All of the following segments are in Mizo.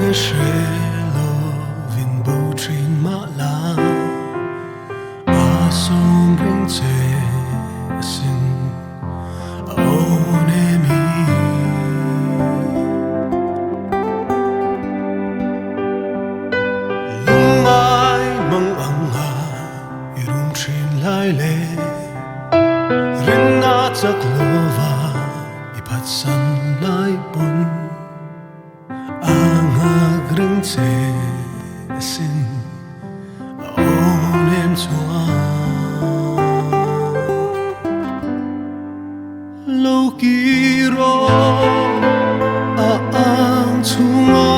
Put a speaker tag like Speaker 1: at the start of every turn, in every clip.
Speaker 1: Na hre lovin bo thin mah la, a sawm reng che asin a awn em hi. Lungngai mang ang a i rum thin lai leh rinna chak lova i phatsan lai pawn a nghak reng che asin a awn em chuan. Lo kir aw a ang chhunga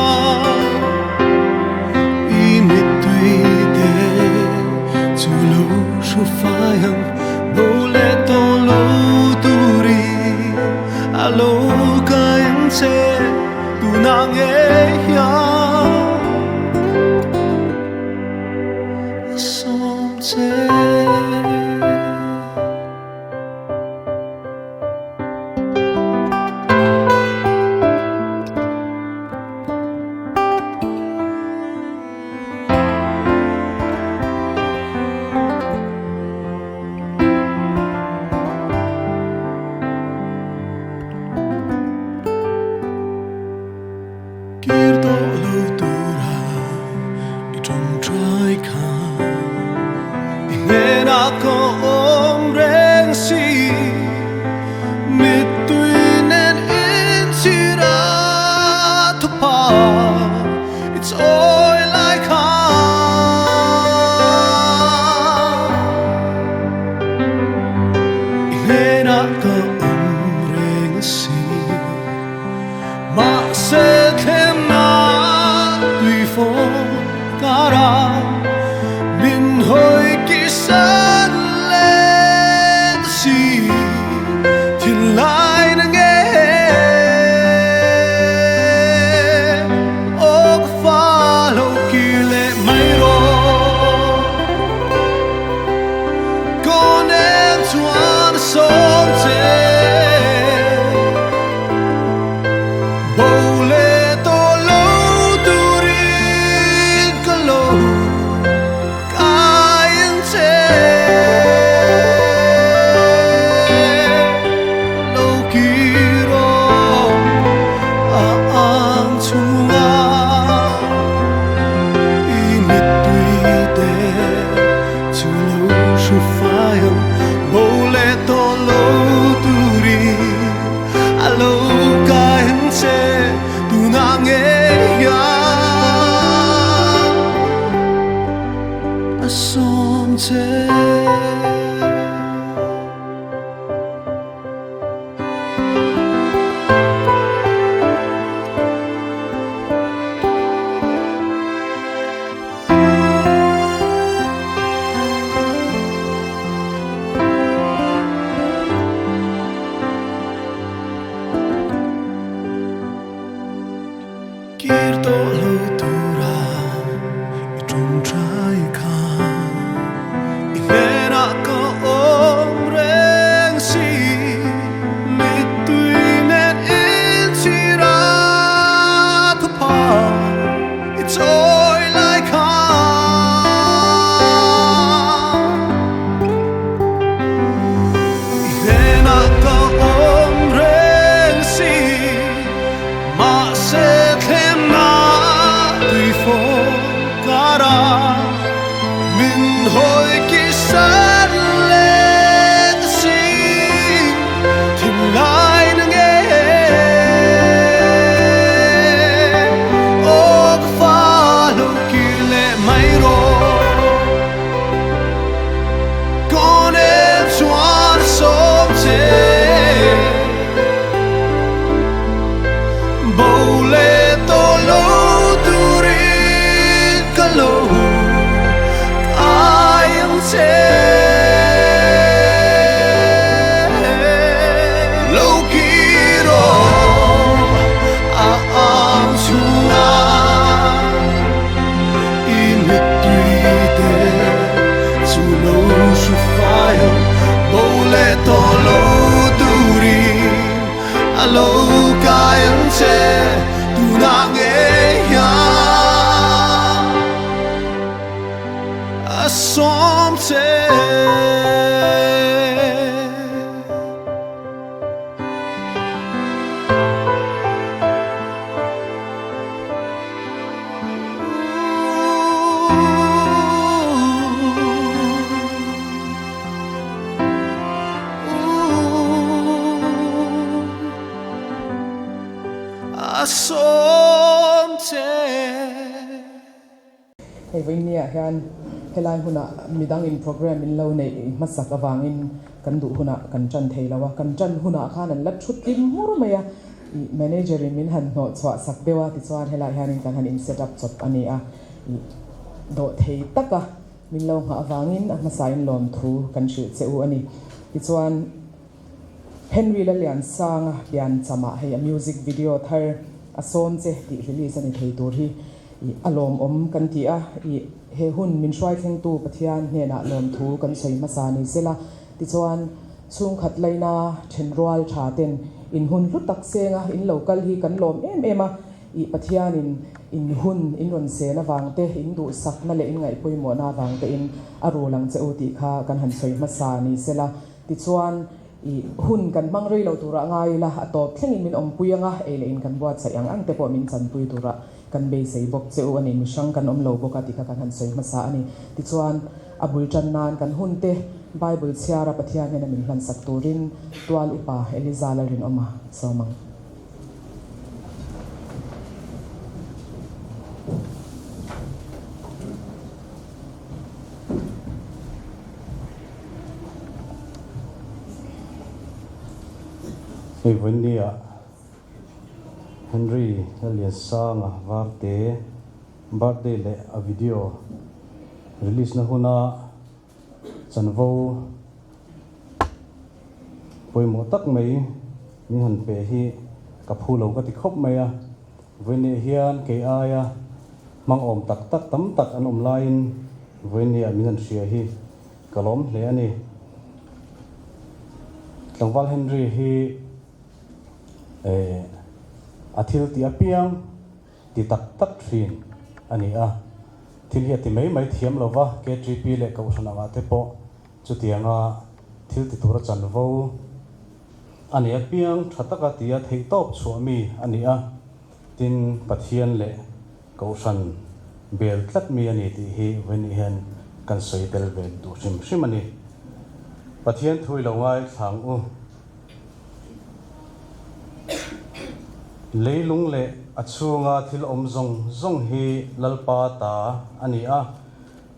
Speaker 1: i mittui te chu lo hru fai ang bo leh tawh lo turin a lo kai ang che tunah ngei hian a sawm che. Kir tawh lo tura i tawngtai kha i hnenah ka awm reng si. Mittui nen inchhir a thupa i chawi lai kha. I hnenah ka awm reng si. Mahse thlemna tui fawm kara min hawi kisan leh ta si thinlai na nge aw ka fa lo kir leh mai rawh kaw nen chuan a sawm che. Bo leh tawh lo turin ka lo kai ang che. Lo kir aw a ang chhunga i mittui te chu lo hru fai ang. Bo leh tawh lo turin a lo kai ang che tunah ngei hian a sawm che. Kir tawh lo tura i tawngtai kha i hnenah ka awm reng si. Mittui nen inchhir a thupa i chawi lai kha. I hnenah ka awm reng si, mahse thlemna tui fawm kara min hawi kisan leh ta si, thinlai na nge aw ka fa lo kir leh mai rawh. Kaw nen chuan sawm che bo leh tawh lo turin ka lo kai ang che.
Speaker 2: Hei vawinia hian helai hunah midang in programme in lo neih hmasak avangin kan duh hunah kan tan thei lo a, kan tan hunah khan an la thu tlim hmur mai a, ih manager in min han hnawh chhuah sak deuh a, tichuan helai hianin kan han in set up chawp a ni a, ih dawh thei taka min lo nghah avangin a hmasain lawmthu kan hrilh che u a ni. Tichuan. Henry Lalliansanga pianchama hei a music video thar a sawm che tih release a ni thei tur hi ih a lawmawm kan ti a, ih he hun min hruai thlengtu Pathian hnenah lawmthu kan sawi hmasa ni sela, tichuan chhungkhat laina thenrual tha ten in hun hlu tak senga in lo kal hi kan lawm em em a, ih Pathianin in hun in rawn sen avang te, in duhsakna leh in ngaihpawimawhna avang te in a rul ang che u tih kha kan han sawi hmasa ni sela. Tichuan, i hun kan hmang rei lo turah ngai ila, a tawp thlengin min awmpui ang a, ei leh in kan buatsaih ang ang te pawh min chanpui turah kan beisei bawk che u a ni. Mihrang kan awm lo bawk a tih kha kan han sawi hmasa a ni. Tichuan, a bul tan nan kan hun te Bible chhiara Pathian hian a min hlansak turin tual upa Eliza Lalrinawma sawm ang.
Speaker 3: Hei vawinia Henry Lalliansanga Varte birthday leh a video release na huna chanvo pawimawh tak mai min han pe hi ka phu lo ka ti khawp mai a. Vawinia hian kei aia hmang awm tak tak tam tak an awm laiin vawinia min han hria hi ka lawm hle a ni. Tlangval Henry hi eh a thil tih apiang ti tak tak thin a ni a, thil hi a ti mai mai thiam lo va, KTP leh Kohhran angah te pawh chutianga thil ti tura chanvo a ni apiang tha taka tia theihtawp chhuah mi a ni a, tin Pathian leh Kohhran bel tlat mi a ni tih hi vawiin hian kan sawi tel ve duh hrim hrim a ni. Pathian thu i lo ngaithlang u. Leilung leh a chhunga thil awm zawng zawng hi Lalpa ta a ni a,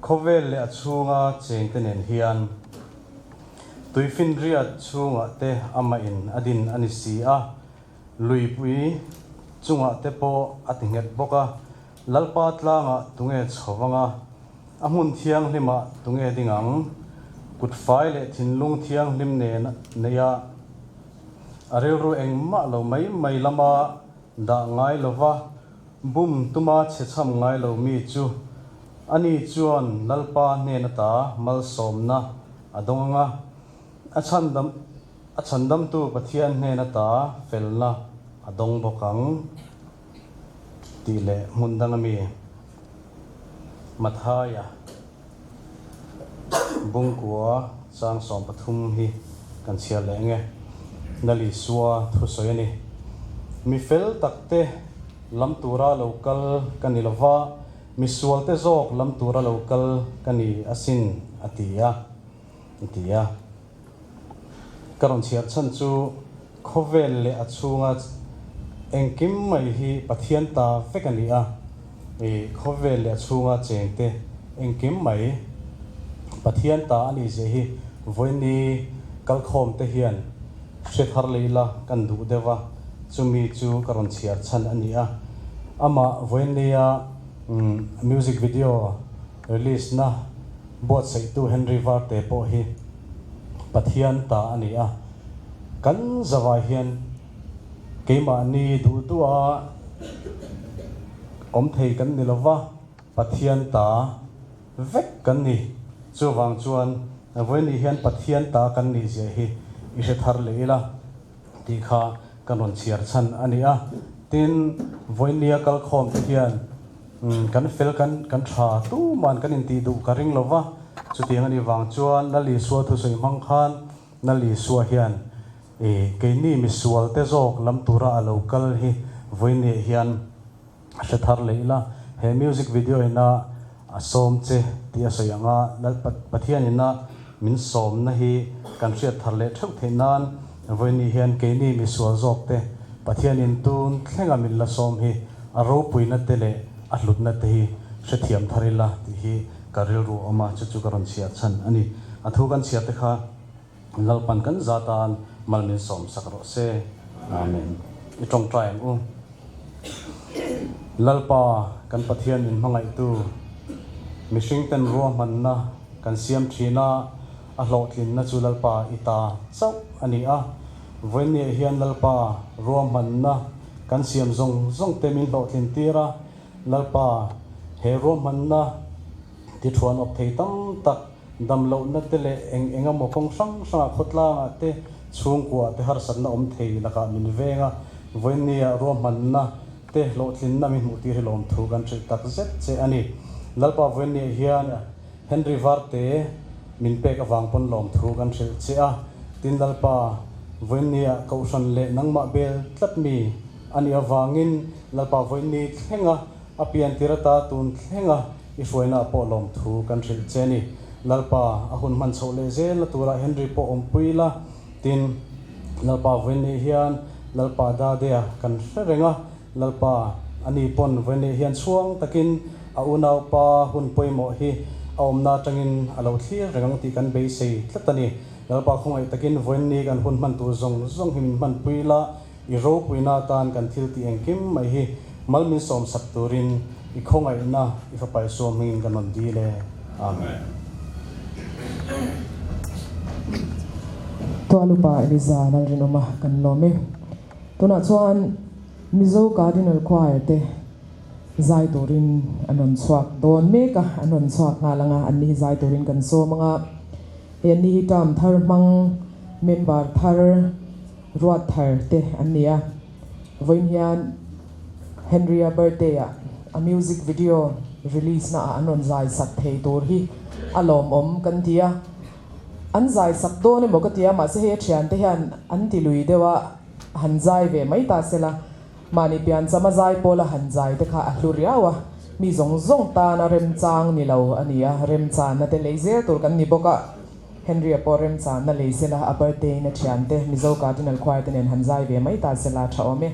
Speaker 3: khawvel leh a chhunga chengte nen hian tuifinriat chhungah te amah in a din a ni si a. Luipui chungah te pawh a ti nghet bawk a, Lalpa tlangah tunge chho vang a, a hmun thianghlimah tunge ding ang? Kut fai leh thinlung thianghlim nen neia a rilru engmah lo mai mai lama dah ngai lova bum tuma chhechham ngai lo mi chu ani chuan Lalpa hnen ata malsawmna a dawng ang a, a chhandam A chhandamtu Pathian hnen ata felna a dawng bawk ang tih leh hmun dang ami Mathaia Bungkua chang 13 hi kan chhiar leh enge Lal Isua thusawi a ni. Mi fel takte lam tura lo kal ka ni lova, mi sualte zawk lam tura lo kal ka ni asin a ti a, a ti a. Ka rawn chhiar chhan chu khawvel leh a chhunga engkim mai hi Pathian ta vek a ni a, i khawvel leh a chhunga chengte engkim mai Pathian ta a nih zia hi vawiini kalkhawm te hian hre thar leh ila kan duh deuh a, chumi chu ka rawn chhiar chhan a ni a. Amah vawiinia music video release na buatsaihtu Henry Varte pawh hi Pathian ta a ni a, kan zavai hian keimahni duh duha awm thei kan ni lova, Pathian ta vek kan ni. Chuvang chuan vawiin hian Pathian ta kan nih zia hi i hre thar leh ila tih kha kan rawn chhiar chhan a ni a. Tin, vawiinnia kalkhawm te hian Kan fel kan kan tha tuman kan intih duh ka ring lova, chutiang a nih vang chuan Lal Isua thusawi hmang khan Lal Isua hian i keini misual te zawk lam tura a lo kal hi vawiinniah hian a hre thar leh ila, he music video ina a sawm che tih a sawi ang a, Lal Pathian ina min sawmna hi kan hriat thar leh theuh theih nan Vawiin hian keini misual zawk te Pathianin tun thlenga min la sawm hi a ropuina te leh a hlutna te hi hrethiam thar ila tih hi ka rilru a awm a, chu chu ka rawn chhiar chhan a ni. A thu kan chhiar te kha Lalpan kan za tan mal min sawm sak rawh se. Amen. I tawngtai ang u. Lalpa kan Pathian min hmangaihtu, mihring ten ruahmanna kan siam thin a, a hlawhtlinna chu Lalpa i ta chauh a ni a. Vawiinniah hian Lalpa ruahmanna kan siam zawng zawng te min hlawhtlin tir a, Lalpa he ruahmanna ti thuan awp thei tam tak Damlohna te leh eng eng emaw kawng hrang hrangah khawtlangah te, chhungkuaah te harsatna awm thei lakah min veng a, vawiinniah ruahmanna te hlawhtlinna min hmuh tir hi lawmthu kan hrilh tak zet che a ni. Lalpa vawiinniah hian Henry Varte min pek avang pawn lawmthu kan hrilh che a, tin Lalpa vawiinniah Kohhran leh nangmah bel tlat mi a nih avangin Lalpa vawiinni thlenga a piantir ata tun thlenga I hruaina pawh lawmthu kan hrilh che ni. Lalpa, a hun hman chhoh leh zel na turah Henry pawh awmpui la, tin, Lalpa vawiinni hian Lalpa Dadea kan hre reng a, Lalpa, ani pawn vawiinni hian chhuang takin a unaupa hun pawimawh hi a awmna atangin a lo thlir reng ang tih kan beisei tlat a ni. Lalpa khawngaih takin vawiinni kan hun hman tur zawng zawng hi min hmanpui la, I ropuina atan kan thil tih engkim mai hi mal min sawmsak turin i khawngaihna i fapa Isua hmingin kan rawn dil e. Amen.
Speaker 2: Tualupa Eliza Lalrinawma kan lawm e. Tunah chuan Mizo Cardinal Choir te zai turin an rawn chhuak dawn mek a, an rawn chhuak nghal ang a, an ni hi zai turin kan sawm ang a. He an ni hi term thar hmang member thar Ruat thar te an ni a, vawiin hian Henry-a birthday ah a music video release na ah an rawn zai sak thei tur hi a lawmawm kan ti a, an zai sak dawn emaw ka ti a, mahse hei a thiante hian an ti lui deuh a, han zai ve mai ta sela, mahni piancham a zai pawla han zai te kha a hlu riau a, mi zawng zawng tana remchang ni lo a ni a, remchanna te lei zel tur kan ni bawk a. Henry-a pawh remchanna lei sela, a birthday in a thiante Mizo Cardinal Choir te nen han zai ve mai ta sela tha awm e.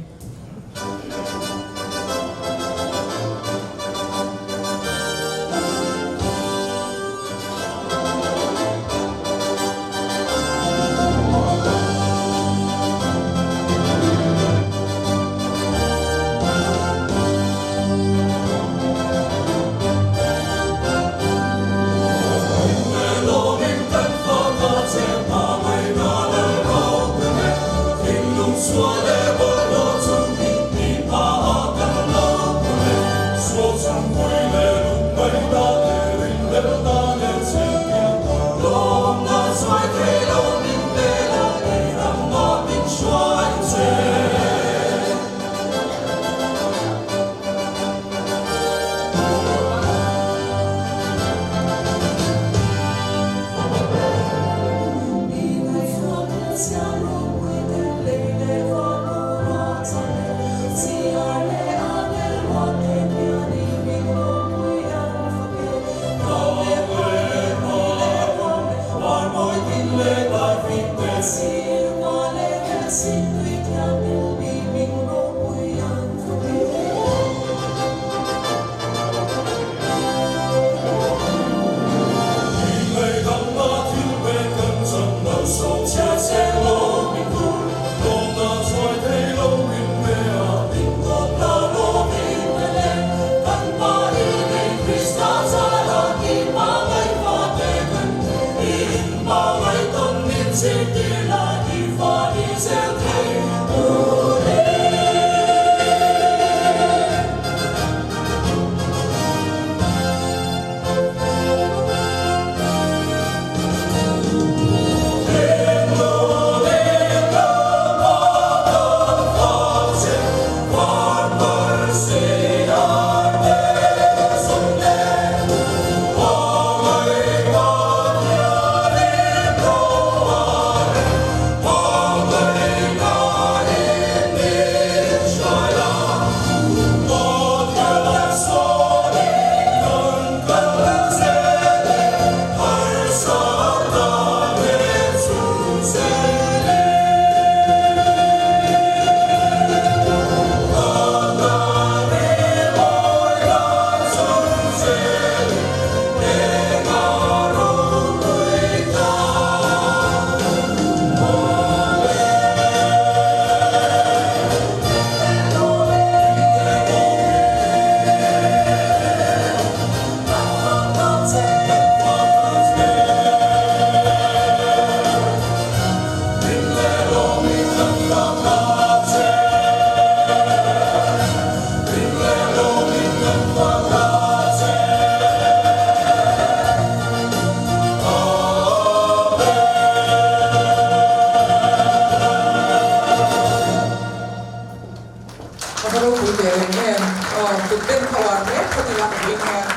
Speaker 2: ben kha uar hle phawt ila ka vawiin hian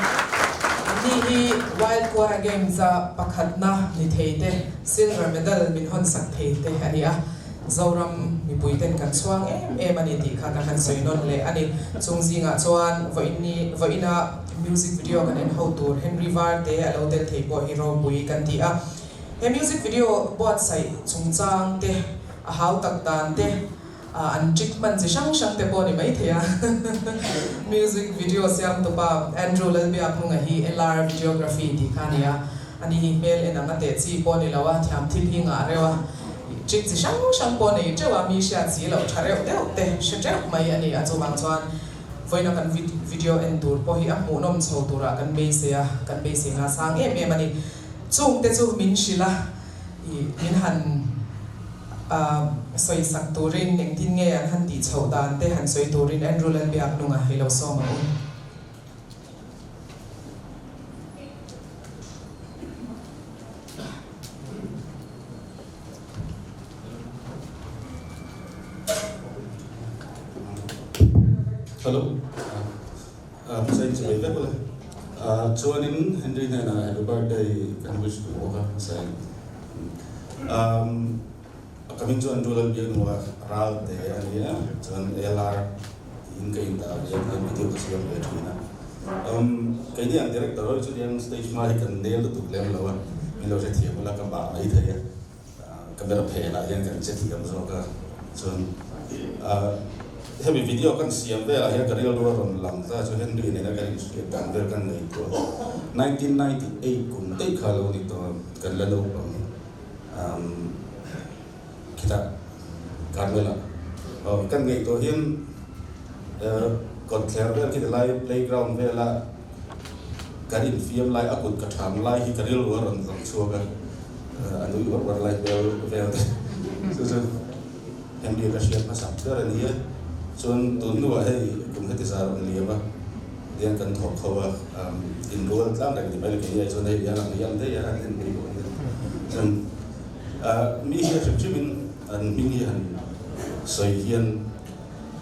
Speaker 2: anni hi Wild Quara Games a pakhatna ni thei te, silver medal min hawn sak thei te a ni a. Zoram mipui ten kan chhuang em em a ni tih kha kan han sawi nawn leh a ni. Chung zingah chuan vawiin vawiina music video kan en ho tur Henry Varte a lo tel thei pawh hi ropui kan ti a. He music video buatsaih chungchang te, a hau tak dan te, an trick hman chi hrang hrang te pawh a ni maithei a. Music video siam tupa Andrew Lalbiaknunga hi LR Videography tih kha a ni a. Ani hi hmel en ang a teh chi pawh a ni lo a, thiam thil hi ngah reuh a, trick chi hrang hrang pawh nei teuh a, mi hriat si loh tha reuh deuh te hre teuh mai a ni a, chuvang chuan vawiina kan video en tur pawh hi a hmuhnawm chho turah kan beisei a, kan beisei nga sang em em a ni. Chungte chu min hrilh a, ih min han sawi sak turin engtin nge an han tih chhoh dan te han sawi turin Andrew Lalbiaknunga hi lo sawm ang u.
Speaker 4: Hello. Hussain chu vei vek ule. Chuanin Henry hnenah happy birthday kan wish duh bawk a Hussain. Ka hming chu Andrew Lalbiaknua Ralte a ni a, chuan LR tiin ka indah ve a, tihian video ka siam ve thin a. Keini ang director ho hi chu tiang stage hma hi kan nel lutuk lem lo a, min lo hrethiam ula ka bah mai thei a, camera phenah hian kan che thiam zawk a, chuan hemi video kan siam velah hian ka rilru a rawn lang ta chu Henry nena kan inhriat dan vel kan nei tawh a, 1998 kum daih kha lo ni tawh a, kan la naupang. Khitah Carmela kan ngaih tawh hian kawtthler vel khi tilai playground vela kan infiam lai a kut ka tham lai hi ka rilru a rawn lang chhuak a, a nui uar uar lai hmel vel te chu chu Henry ka hriat hmasak ber a ni a, chuan tun hnuah hei kum heti zar a rawn liam a, tiang kan thawk ho a, inrual tlang reng ti mai la kei ai chuan hei hian a hniam daih a, an en mai bawk a nia. Chuan mi hi a hrim hrimin an hming hi han sawi hian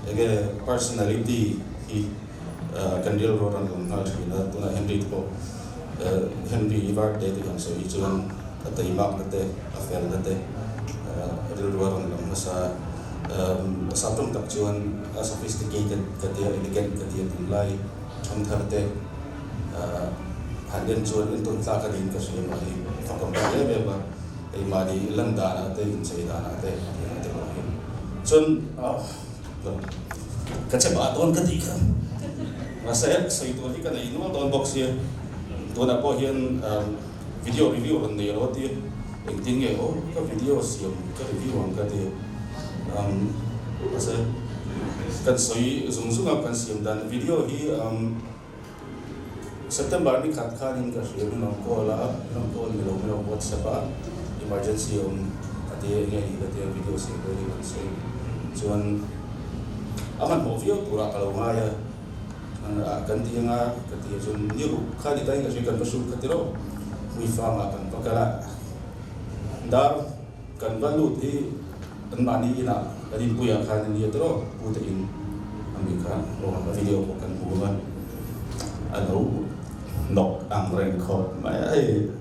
Speaker 4: enge personality hi kan rilru a rawn lang nghal thin a, tunah Henry te pawh Henry i birthday te han sawi hi chuan a teimakna te a felna te rilru a rawn lang hmasa a. Saptawng tak chuan a sophisticated ka tia, elegant ka tia tunlai thangthar te han en chuan entawn tlak a niin ka hria mahni fakawm tak em em a, hei mahni lan danah te inchei danah te tih ang te pawh hi chuan ka che pah dawn ka tih kha mahse sawi tur hi ka nei nual dawn bawk sia tunah pawh hian video review rawn nei rawh tia engtin nge aw ka video siam ka review ang ka ti mahse kan sawi zung zung a kan siam dan video hi September ni khat khanin ka hria min rawn call a min rawn call ni lo min rawn whatsapp a emergency awm a tia enge ni ka tia video siam dawn in kan sawi chuan a hmanhmawh viau turah ka lo ngai a. Kan ti anga ka ti a chuan ni ruk kha ni tain ka hria kan va hrut kha tiraw Hmuifang ah kan va kal a dar kan va lut hi an mahni inah kan inpui ah khan a nia tiraw pu te in a mi kha aw a video pawh kan hmu a a lo nawk ang reng khawp mai a hei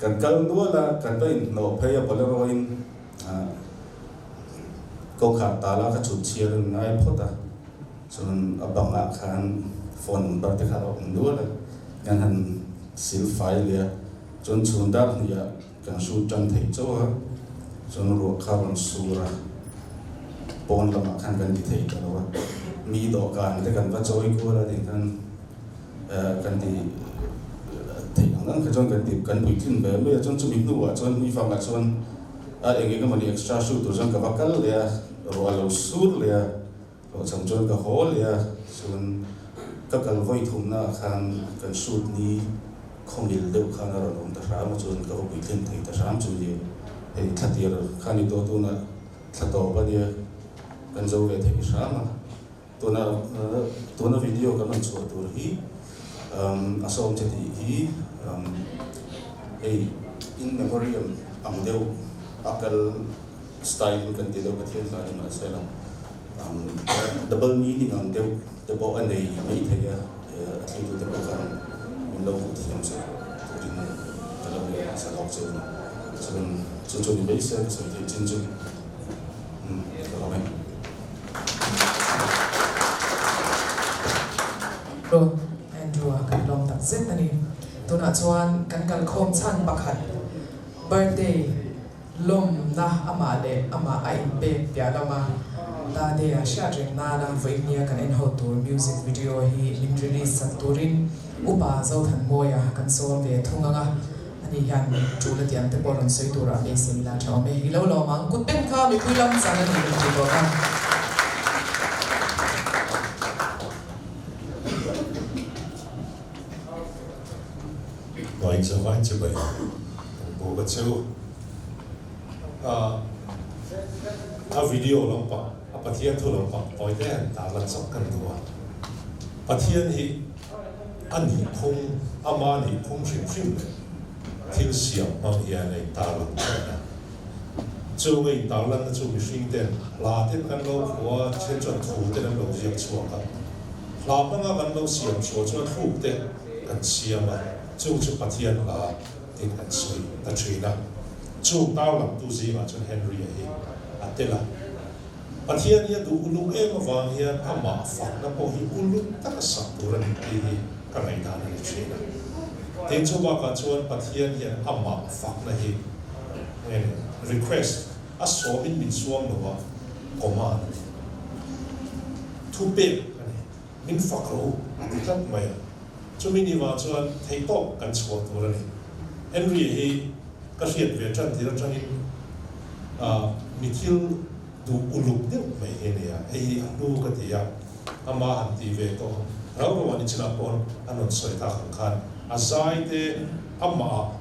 Speaker 4: kan kal nual a kan va inhnawh phei a bolero in kawngkhar tala ka chhut chhiar an ngai phawt a. Chuan a bangah khan phone number te kha a awm nual a, kan han sil fai leh a, chuan chhun dar hniah kan shoot tan theih chauh a, chuan ruah kha rawn sur a, pawn lamah khan kan ti thei ta lo a, mi dawhkan te kan va chawi kual a tih khan kan ti theih ang ang kha chuan kan ti kan puitlin ve mai a, chuan chumi hnuah chuan hmuifangah chuan a eng eng emawni extra shoot tur chuan ka va kal leh a, ruah a lo sur leh a. Hlawhchham chuan ka haw leh a, chuan ka kal vawi thumna ah khan kan shoot ni khawngil deuh khan a rawn awm ta hram a, chuan ka va puitlin thei ta hram chu ni hei thla tir kha ni tawh tunah thla tawp a nia kan zo ve thei hram a, tuna tuna video kan rawn chhuah tur hi a sawm che tih hi hei in memoriam ang deuh a kal style in kan ti deuh Pathian hla ni mahse lang. Double meaning ang deuh te pawh a nei mai thei a, a thlirtute pawh khan min lo hmuh thiam sak turin ka lo ngen hmasa lawk che u. Chuan chu chu ni mai se ka sawi theih chin chu ka lawm e.
Speaker 2: Rawt Andrew-a kan lawm tak zet a ni. Tunah chuan kan kalkhawm chhan pakhat birthday Lawmna amah leh amah a inpek piah lama Dade-a hriat reng nana vawinia kan en ho tur music video hi min release sak turin Upa Zothanmawia kan sawm ve thung ang a, ani hian tul a tih ang te pawh rawn sawi turah beisei ila tha awm e. I lo lawm ang, kut pen kha mipui lam chan a ni kan ti tawh a.
Speaker 5: Hnuai chavai chibai kan buk a cheu. A video lampang, a Pathian thu lampang tawi te han tar lan chak kan duh a. Pathian hi a nihphung, ama nihphung hrim hrim leh thil siam hmang hian a intar lang thin a. Chung a intar lanna chu mihring ten hla ten kan lo phua a, then chuan thu ten an lo ziak chhuak a. Hla hmanga kan lo siam chhuah chuan thluk te kan siam a, chung chu Pathian hla tin kan sawi ta thin a. Chung tarlangtu zingah chuan Henry-a hi a tel a. Pathian hi a duh uluk em avang hian amah fakna pawh hi uluk taka sak tur a ni tih hi ka ngaihdan a ni thin a. Tin, chu bakah chuan Pathian hian amah fakna hi nge ni request a sawmin min suam lo a, command a ni. Thupek a ni. Min fak rawh u a ti tlat mai a. Chumi ni vang chuan theihtawp kan chhuah tur a ni. Henry-a hi ka hriat ve tan tir atangin mi thil duh uluk deuh mai hi a ni a, hei hi a hnu ka ti a, ama han ti ve tawh ang. Rau rau a ni chinah pawh a rawn sawi tak ang khan a zai te amah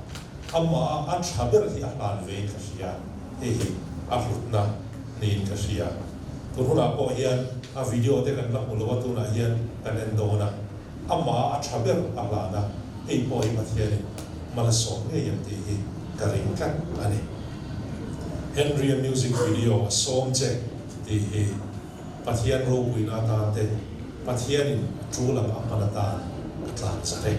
Speaker 5: amah a tha ber hi a hlan vein ka hria, hei hi a hlutna niin ka hria. Tun hunah pawh hian a video te kan la hmu lo a, tunah hian kan en dawn a. Amah a tha ber a hlan a, hei pawh hi Pathianin mal a sawm ngei ang tih hi ka ring tlat a ni. Henry-a music video a sawm che tih hi Pathian ropuina atan te, Pathianin a tul ang a hman atan ka tlan zat e.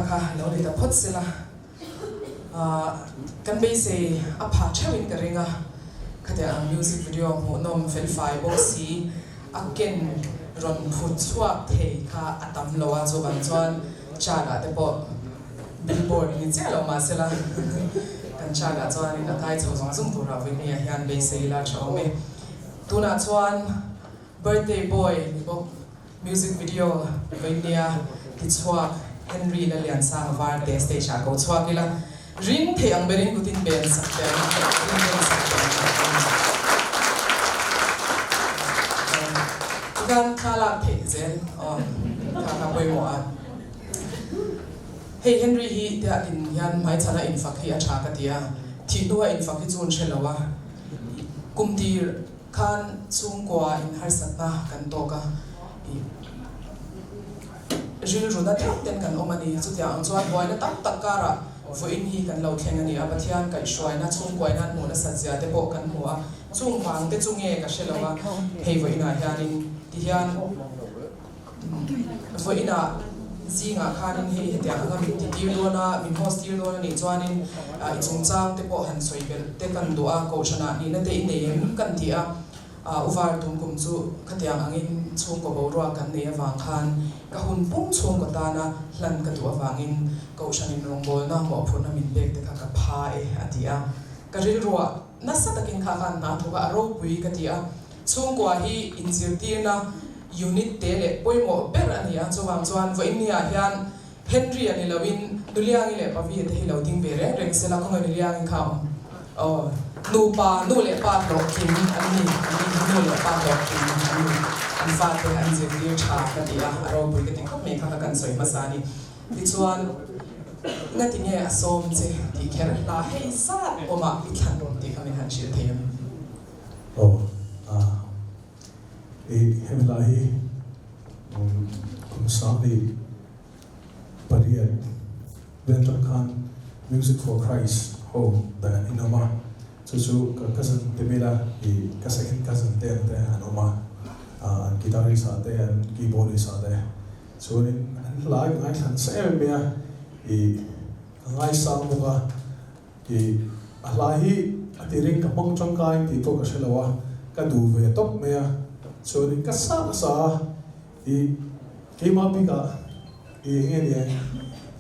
Speaker 2: kha lo ni ta phawt sela, kan beisei a pha theuhin ka ring a, khatiang ang music video hmuhnawm felfai bawk si a ken rawn phut chhuak thei kha a tam lo a, chuvang chuan chart ah te pawh billboard ni chiah lo mahsela kan chart ah chuanin a kai chho zung zung turah vawinia hian beisei ila tha awm e. Tunah chuan birthday boy ni bawk. Music video vawinia tichhuak Henry Lalliansanga Varte stage ah ko chhuak ila, ring thei ang berin kutin ben sak teh ang, kutin ben sak teh ang. Tikhan thla lak theih zel aw, thla kha pawimawh a. Hei Henry hi tia tin hian hmaichhana infak hi a tha ka ti a, thih hnua infak hi chu an hre lo a, kum tir Khan chhungkua in harsatna kan tawk a, ih rilru na deuh ten kan awm a ni. Chutiang ang chuan buaina tam tak karah vawiin hi kan lo thleng a ni a, Pathian kaihhruaina chhungkuain an hmuh nasat zia te pawh kan hmu a, chung vang te chu nge ka hre lo a, hei vawiinah hianin ti hian vawiinah zingah khanin hei hetiang anga min ti tir dawn a, min host tir dawn a nih chuanin i chungchang te pawh han sawi belh te kan duh a, kohhranah nihna te i nei em kan ti a, uvar tum kum chu khatiang angin chhungkaw boruak kan nei avang khan ka hun pum chhungkaw tana hlan ka duh avangin kohhranin rawngbawlna mawhphurhna min pek te kha ka pha e a ti a, ka rilruah nasa takin kha khan hna thawk a, a ropui ka ti a. Chhungkua hi inzirtirna unit te leh pawimawh ber a ni a, chuvang chuan vawiinniah hian Henry-a ni loin Nuliangi leh Pavi-a te hi lo ding ve reng reng sela, khawngaih Nuliangi kha awm aw, nupa nu leh pa hlawhtling an ni, an ni hi nu leh pa hlawhtling an ni, an fate an zirtir tha ka ti a, a ropui ka ti khawp mai kha ka kan sawi hmasa a ni. Tichuan, ngati nge a sawm che tih kher hla hei zat awmah i thlan tih kha min han hrilh thei em?
Speaker 6: Aw ah i hemi lai hi kum 18 vel atang khan Music for Christ ho dan an inawm a, chu chu ka cousin te mela i ka second cousin te ang te an awm a, an guitarist ah te an keyboardist ah te chuanin an hla i ngaithla nasa em em mai a, i ka ngaisang bawk a. I a hla hi a ti ring ka hmang tangkai tih pawh ka hre lo a, ka duh ve tawp mai a, chuanin ka sa ka sa a, i keimah bikah i eng nge ni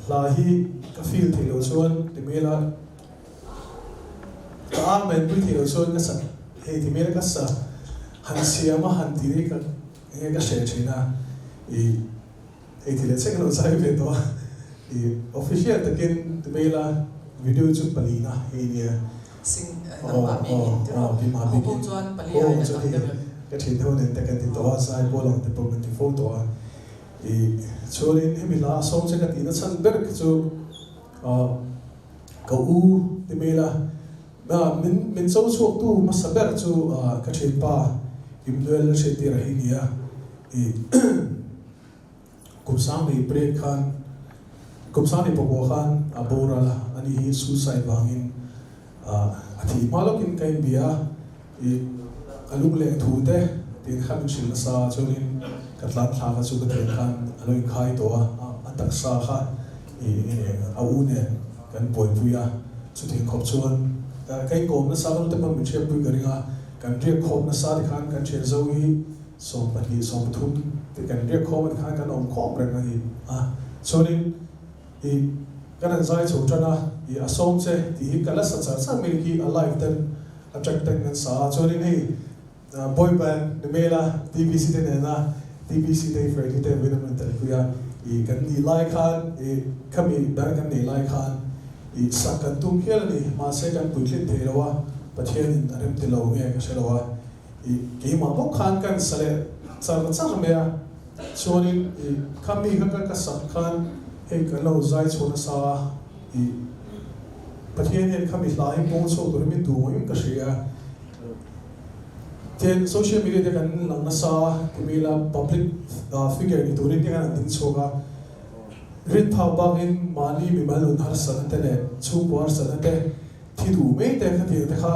Speaker 6: hla hi ka feel theih loh chuan ti mai ila ka amen pui theih loh chuan ka sa hei ti mai ila ka sa han siam a han ti ri ka eng nge ka hre thin a, i Hei ti leh chek lo zai ve tawh a, i official takin ti mai ila video chu palina hei nia.
Speaker 2: Sing nangmah bikin ti rawh, a ho ho chuan pali aiin a tam deuh em?
Speaker 6: Ka thin ho nen te kan ti tawh a, zai pawl ang te pawh kan ti fo tawh a. I chuanin hemi hla a sawm che ka tihna chhan ber kha chu ka u ti mai ila min min cho chhuaktu hmasa ber chu ka thianpa Imnuel Hriattir a hi nia. I Kum 18 khan kum 18 khan a boral a, ani hi suicide vangin a thih hma lawkin ka inbia a, i a lung leh thu te tiin kha min hrilh nasa a, chuanin ka tlan thla kha chu ka thian khan a lo inkhai tawh a, a taksa kha i a u nen kan buaipui a, chutiang khawp chuan ka inkawm nasa ka nu te pawn min hriatpui ka ring a, kan riak khawm nasa tikhan kan thian zo hi 20, 30 te kan riak khawm a tikhan kan awm khawm reng a ni a. Chuanin i kan han zai chho tan a, i a sawm che tih hi ka la sa char char mai khi a live ten a track ten kan sa a. Chuanin hei boy band ni mail a TBC te nena TBC te hi Freddy te vawiin an rawn telpui a, i kan nih lai khan i khami band kan neih lai khan i sak kan tum hial a ni. Mahse kan puitlin thei lo a, Pathianin a rem ti lo nge ka hre lo a. I keimah bawk khan kan sa leh char char mai a, chuanin i kha mi kha ka sak khan hei kan lo zai chhuah nasa a, i Pathian hian kha mi hla hi pawng chhuak turin min duh ngawih ka hria a, tin social media te kan lang nasa a, ti mai ila public figure ni turin te khan an ding chhuak a, rin phak bakin mahni mimal nun harsatna te leh chhungkua harsatna te thi duh mai te khatiang te kha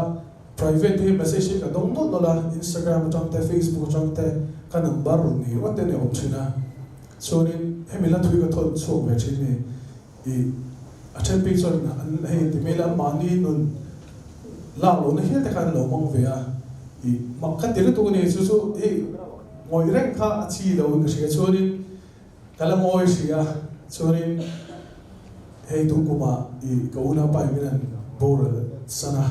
Speaker 6: Private hi message hi ka dawng nawlh nawlh a, Instagram atang te, Facebook atang te ka number rawn nei ringawt te a ni awm thin a. Chuanin hemi la thui ka thawn chhuak ve thin ni. I a then phei chuan an hei ti mai la mahni nun lak lohna hial te kha an lo hmang ve a, i mak ka ti lutuk a ni. Chu chu hei ngawih reng kha a chi lo in ka hria chuanin ka la ngawi hria chuanin hei tum kumah i ka unaupa in min an boral san a,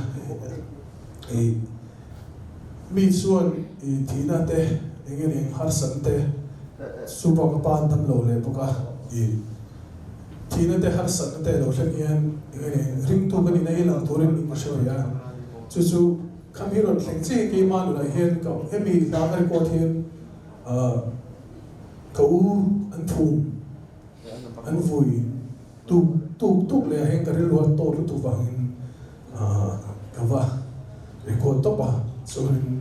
Speaker 6: i mi chuan i thihna te eng nge eng harsatna te chu pawh ka pa an dam lo leh bawk a, i. Thihna te harsatna te lo thleng hian eng nge ringtu ka nihna hi lang turin min hre ve a, chu chu kham hi rawn thleng chiah hi keimah nunah hian ka hemi hla ka record hian ka u an phum an vui tuk tuk tuk leh ah hian ka rilru a tawt lutuk vangin ka va record tawp a, chuanin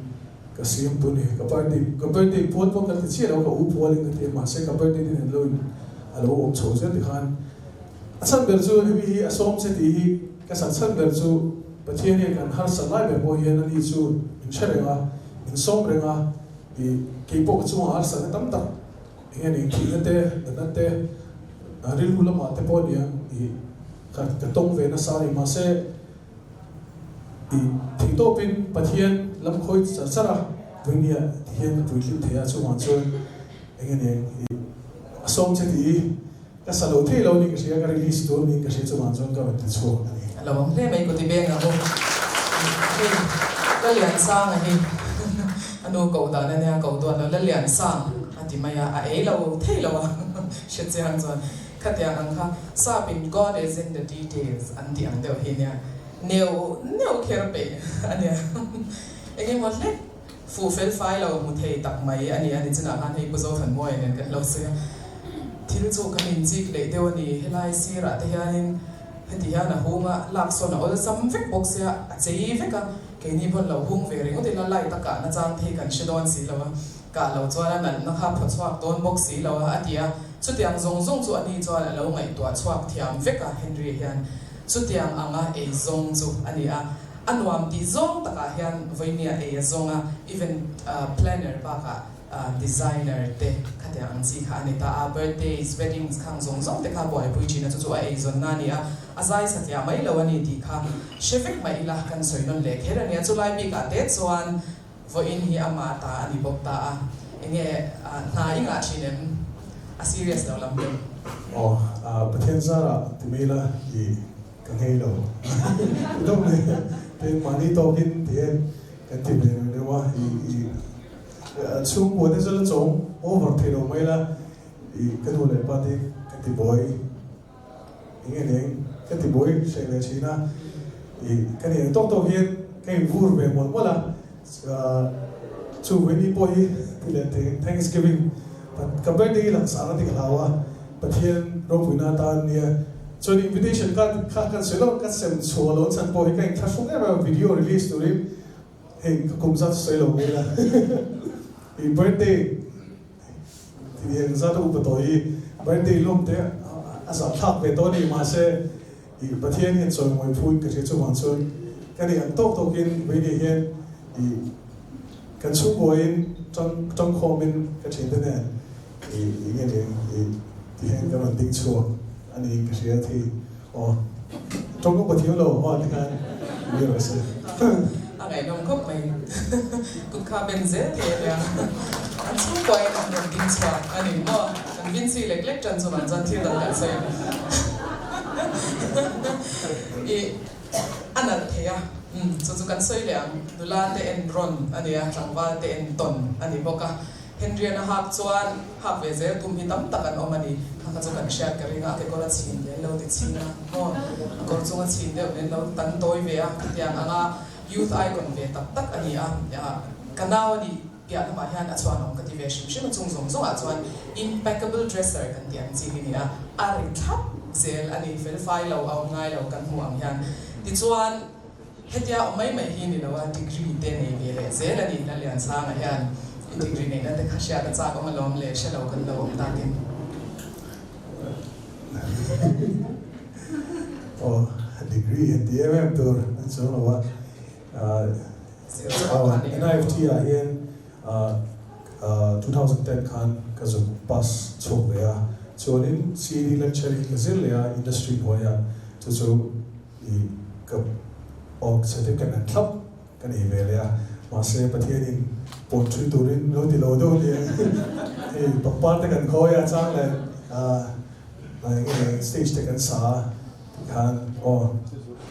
Speaker 6: ka siam tu ni ka birthday ka birthday pual pawh ka ti chiah lo ka u pualin ka ti a mahse ka birthday te nen lo in a lo awm chho zel tikhan a chhan ber chu hemi hi a sawm che tih hi ka sak chhan ber chu Pathian hian kan harsat lai ber pawh hian ani chu min hre reng a min sawm reng a ih keipawh ka chungah harsatna tam tak eng nge ni thihna te natna te rilru lamah te pawh aniang ih ka ka tawng ve nasa a ni mahse I theihtawpin Pathian lam khawi char char a, Vawinia ti hian ka puitling thei a, chungah chuan eng nge eng i a sawm che tih i ka sa lo thei lo niin ka hria, ka release tur niin ka hria, chungah chuan ka rawn ti chhuak a ni.
Speaker 2: A lo awm hle mai Kuti Benga ho hei Laliansanga hi a nu koh dan a nia, koh duat lo Laliansang a ti mai a, a ei lo thei lo a hre chiang chuan. Khatiang ang kha Sap in God is in the details an tih ang deuh hi nia, neu neuh kher peih a nia. Eng emaw hlek fuh fel fai lo hmu thei tak mai a ni a, nichinah khan hei Pu Zothanmawia nen kan lo sawi a, thil chu kan inchik leh deuh a ni, helai sirah te hianin heti hian a hung a, lak sawn a awlsam vek bawk sia, a chei vek a, keini pawn lo hung ve ringawt ila light a kahna chang thei kan hre dawn si lo a. Kah lo chuan a nalhna kha phaw chhuak dawn bawk si lo a, a ti a. Chutiang zawng zawng chu ani chuan a lo ngaihtuah chhuak thiam vek a, Henry hian chutiang anga ei zawng chu a ni a. A nuam tih zawng takah hian vawinia ei a zawng a, event planner bakah designer te khatiang ang chi kha a ni ta a. Birthdays, weddings khang zawng zawng te kha buaipui thin a, chu chu a eizawnna a ni a. A zai satliah mai lo a ni tih kha hre vek mai ila kan sawi nawn leh kher a nia. Chulai bikah te chuan Vawiin hi ama ta a ni bawk ta a, enge hna i ngah thin em? A serious lo lam deuh.
Speaker 6: Aw, Pathian zarah ti mai la i ka nghei lo. Ti deuh mai tin mahni tawkin ti hian kan ti ve reng deuh a, i i chhungkua te chu la chawm over thei lo mai la, i ka nu leh pa te ka ti buai. Eng nge eng ka ti buai hreh leh thin a, ih ka nih ang tawk tawk hian ka invur ve mawlh mawlh a, chu vawiini pawh hi ti leh thei Thanksgiving ka birthday hi langsar a ti ka hlau a, Pathian ropuina atan nia chuan invitation card kha kan sawi lo, ka sem chhuah lo chhan pawh hi ka inthlahrung em em a, video release turin hei ka kum zat sawi lo mai la ih birthday. Ti eng zat a upa tawh hi birthday lawm te a zah thlak ve tawh a ni mahse ih Pathian hian chawimawi phu in ka hria chuvang chuan ka nih ang tawk tawk in vawiin hian ih kan chhungkaw in tang tangkhawm in ka thiante nen ih ih nge ni ih ti hian ka rawn ding chhuak a ni in ka hria thei aw tawng upa thiam lo aw ti khan mi rawh se.
Speaker 2: A ngaihnawm khawp mai. Kut kha ben zel thei a nia. An chhungkuain an rawn ding chhuak a ni maw? Kan Vincy lek lek tan chuvang chuan thil dang kan sawi ang. Ih a nalh thei a, umm chu chu kan sawi leh ang. Nula te en rawn a nia, tlangval te en tawn a ni bawk a. Henriana hak chuan hak ve zel tum hi tam tak an awm a ni. Kha kha chu kan hriat ka ring a, a kekawr a chhin nen lo ti chhin a, maw a kawr chung a chhin deuh nen lo tan tawi ve a, khatiang anga youth icon ve tak tak a ni a, ka nau a nih piah lamah hian a chhuanawm ka ti ve hrim hrim a, chung zawng zawngah chuan impeccable dresser kan tih ang chi hi ni a, a ri thlap zel a ni, felfai lo a awm ngai lo kan hmuh ang hian. Tichuan. Hetia awm mai mai hi ni lo a, degree te nei ve leh zel a ni Laliansanga hian i degree neihna te kha hriat a chak awm alawm le, hre lo kan lo awm takin.
Speaker 6: Aw, degree han ti em em tur an chuang lo a, aw NIFT ah hian 2010 khan ka zuk pass chhuak ve a. Chuanin CD lecture hi ka zir leh a industry hnuaiah chu chu i ka awk certificate an thlap ka nei ve leh a. Mahse Pathianin pawn thui turin lo ti lo deuh nia hei pangpar te kan khawi a chang leh eng nge stage te kan sa a tikhan aw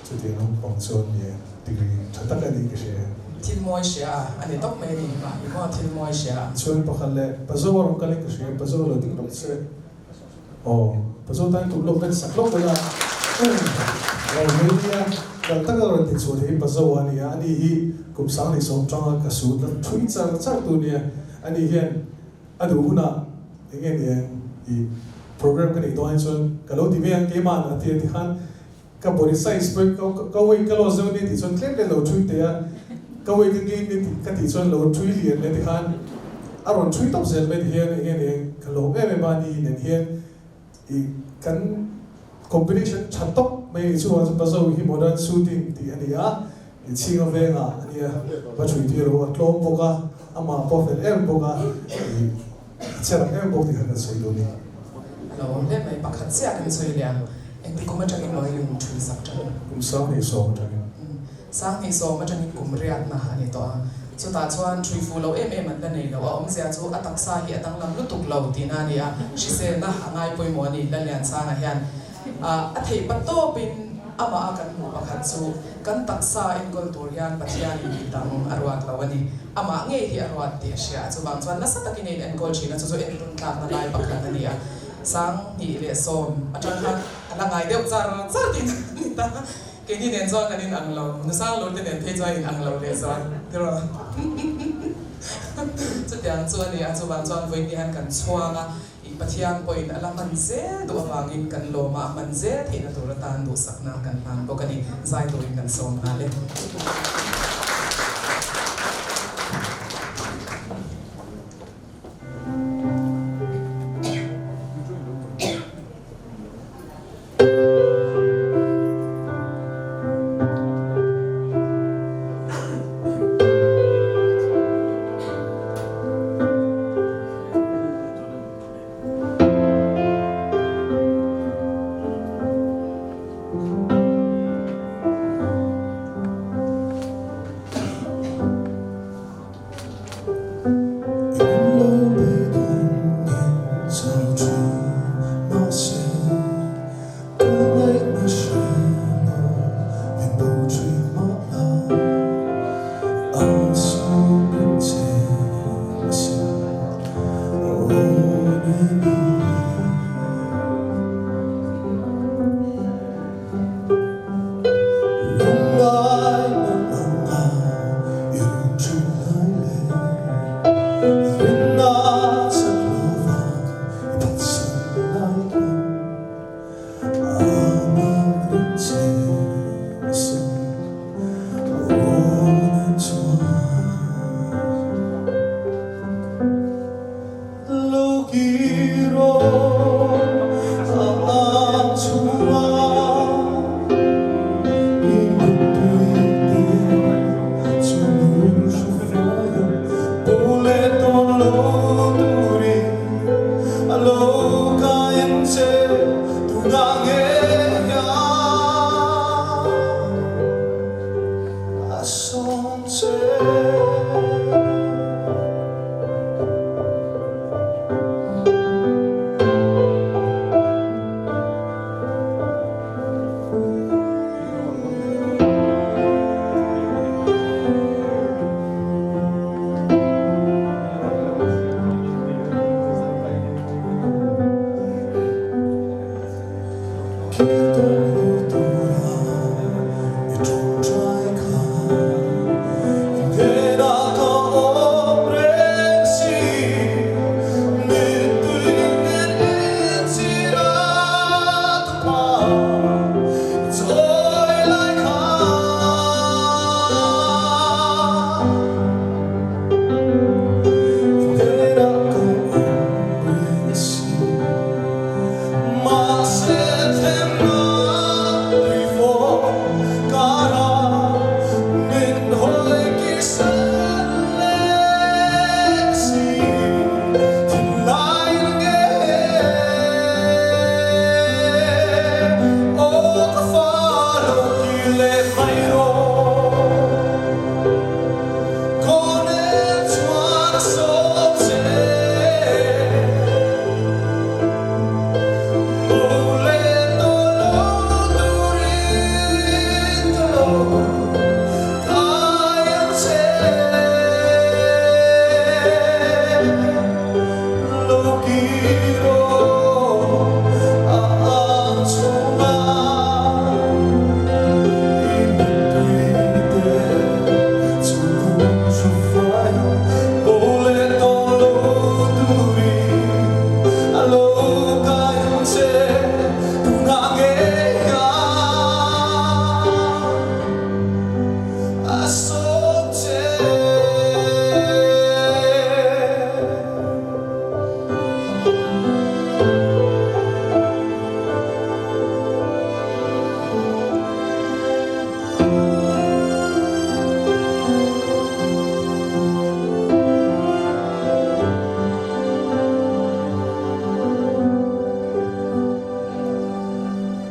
Speaker 6: chutiang naupang chuan ni degree tha tak a ni ka hria.
Speaker 2: Thil mawi hria a a ni tawp mai a ni mah hi maw thil mawi hria a.
Speaker 6: Chuan pakhat leh Pazo a rawn kal in ka hria Pazo lo ding lawk che aw Pazo tan tum lawk ven sak lawk ula lo hmei nia dal tak a rawn ti chhuah thei hi Pazo a nia ani hi kum sang leh sawm tanga ka sut la thui char char tu nia ani hian A duh hunah eng nge ni i program ka neih dawn hi chuan ka lo ti mai ang keimah a ti a ti khan ka body size pawh ka weight ka loss deuh ania tih chuan tlem tlem lo thui teh a, ka weight ka gain ania tih ka tih chuan lo thui lian ania ti khan a rawn thui tawp zel mai ti hian eng nge ni ka lawm em em a ni nen hian i kan combination tha tawp mai ni chu Pazo hi modern suiting tih a ni a. I chhing a vengah a nia, va chhui tir rawh, a tlawm bawk a, amah pawh a fel em bawk a, i che rak em bawk tih kha kan sawi duh a ni.
Speaker 2: A lo awm hle mai, pakhat chiah kan sawi leh ang, engti kum atangin maw i lung thui sak tang?
Speaker 6: Kum 2010 atangin.
Speaker 2: 2010 atangin kum riatna a ni tawh a, chutah chuan thui fuh lo em em an la nei lo, a awmzia chu a taksa hi a danglam lutuk lo tihna a ni a, hriselna a ngai pawimawh a ni, Lalliansanga hian A theih pa tawpin amah a kan hmuh pakhat chu kan taksa enkawl tur hian Pathianin mi dang a ruat lo a ni. Amah ngei hi a ruat tih a hria a, chuvang chuan nasa takin a inenkawl thin a, chu chu entun tlakna lai pakhat a ni a. 2010 atang khan a la ngai deuh char char tih a ni ta. Keini nen chuan kan inang lo, nusang lur te nen phei chuan inang lo leh zual tiraw. Chutiang chu a ni a, chuvang chuan vawiin hian kan chhuang a. I Pathian pawhin a la hman zel duh avangin kan lawm a, a hman zel theihna tur atan duhsakna kan hlan bawk a ni. Zai turin kan sawm nghal e.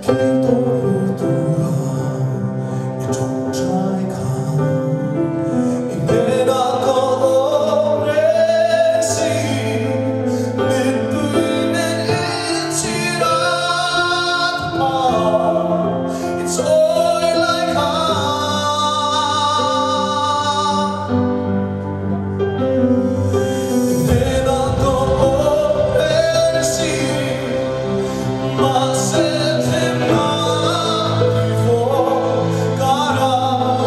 Speaker 1: Kir tawh lo tura i tawngtai kha i hnenah ka awm reng si. Mittui nen inchhir at hma i chawi lai kha. I hnenah ka awm reng si. Mahse thlemna tihfawh karah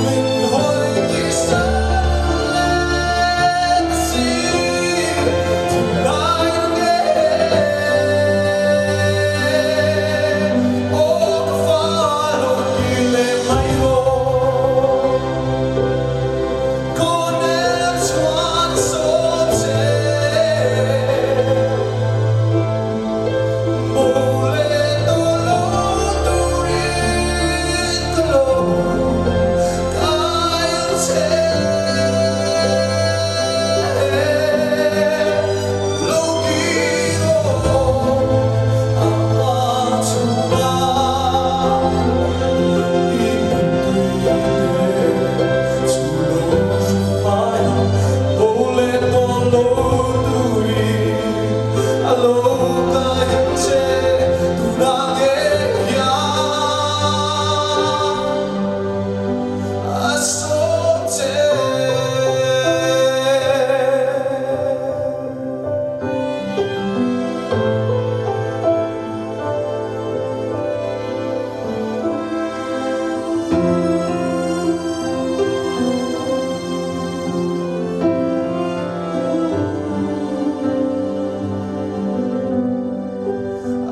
Speaker 1: min hawi tihsel leh ta si, thinlai nge aw ka fa lo ti leh mai rawh. Kawnel chuan sawm che. A lo kai ang che tunah ngei hian a sawm che.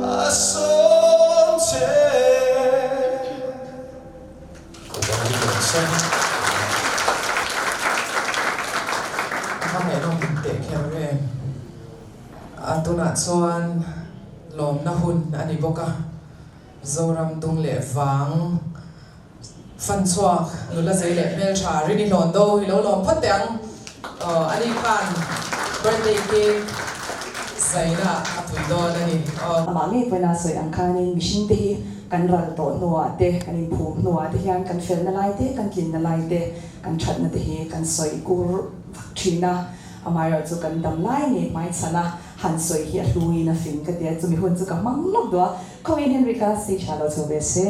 Speaker 1: A sawm che.
Speaker 2: A ngaihnawm teh kher em? A tunah chuan lawmna hun a ni bawk a, Zoram dung leh vang. Fan chhuak nula zei leh hmeltha Rini hlawn do hi lo lawm phawt teh ang. Aw ani khan birthday cake zaina a pui dawn a ni. Aw.
Speaker 7: Amah ngei pawhin a sawi ang khanin mihring te hi kan ral tawh hnuah te, kan inphum hnuah te hian kan felna lai te, kan tlinna lai te, kan thatna te hi kan sawi kur vak thin a. Amaherawhchu kan dam lai ngei hmaichhan a han sawi hi a hluin a fing ka ti a, chumi hun chu ka hmang lawk duh a. Khawngin Henry kha stage ah lo chho ve se.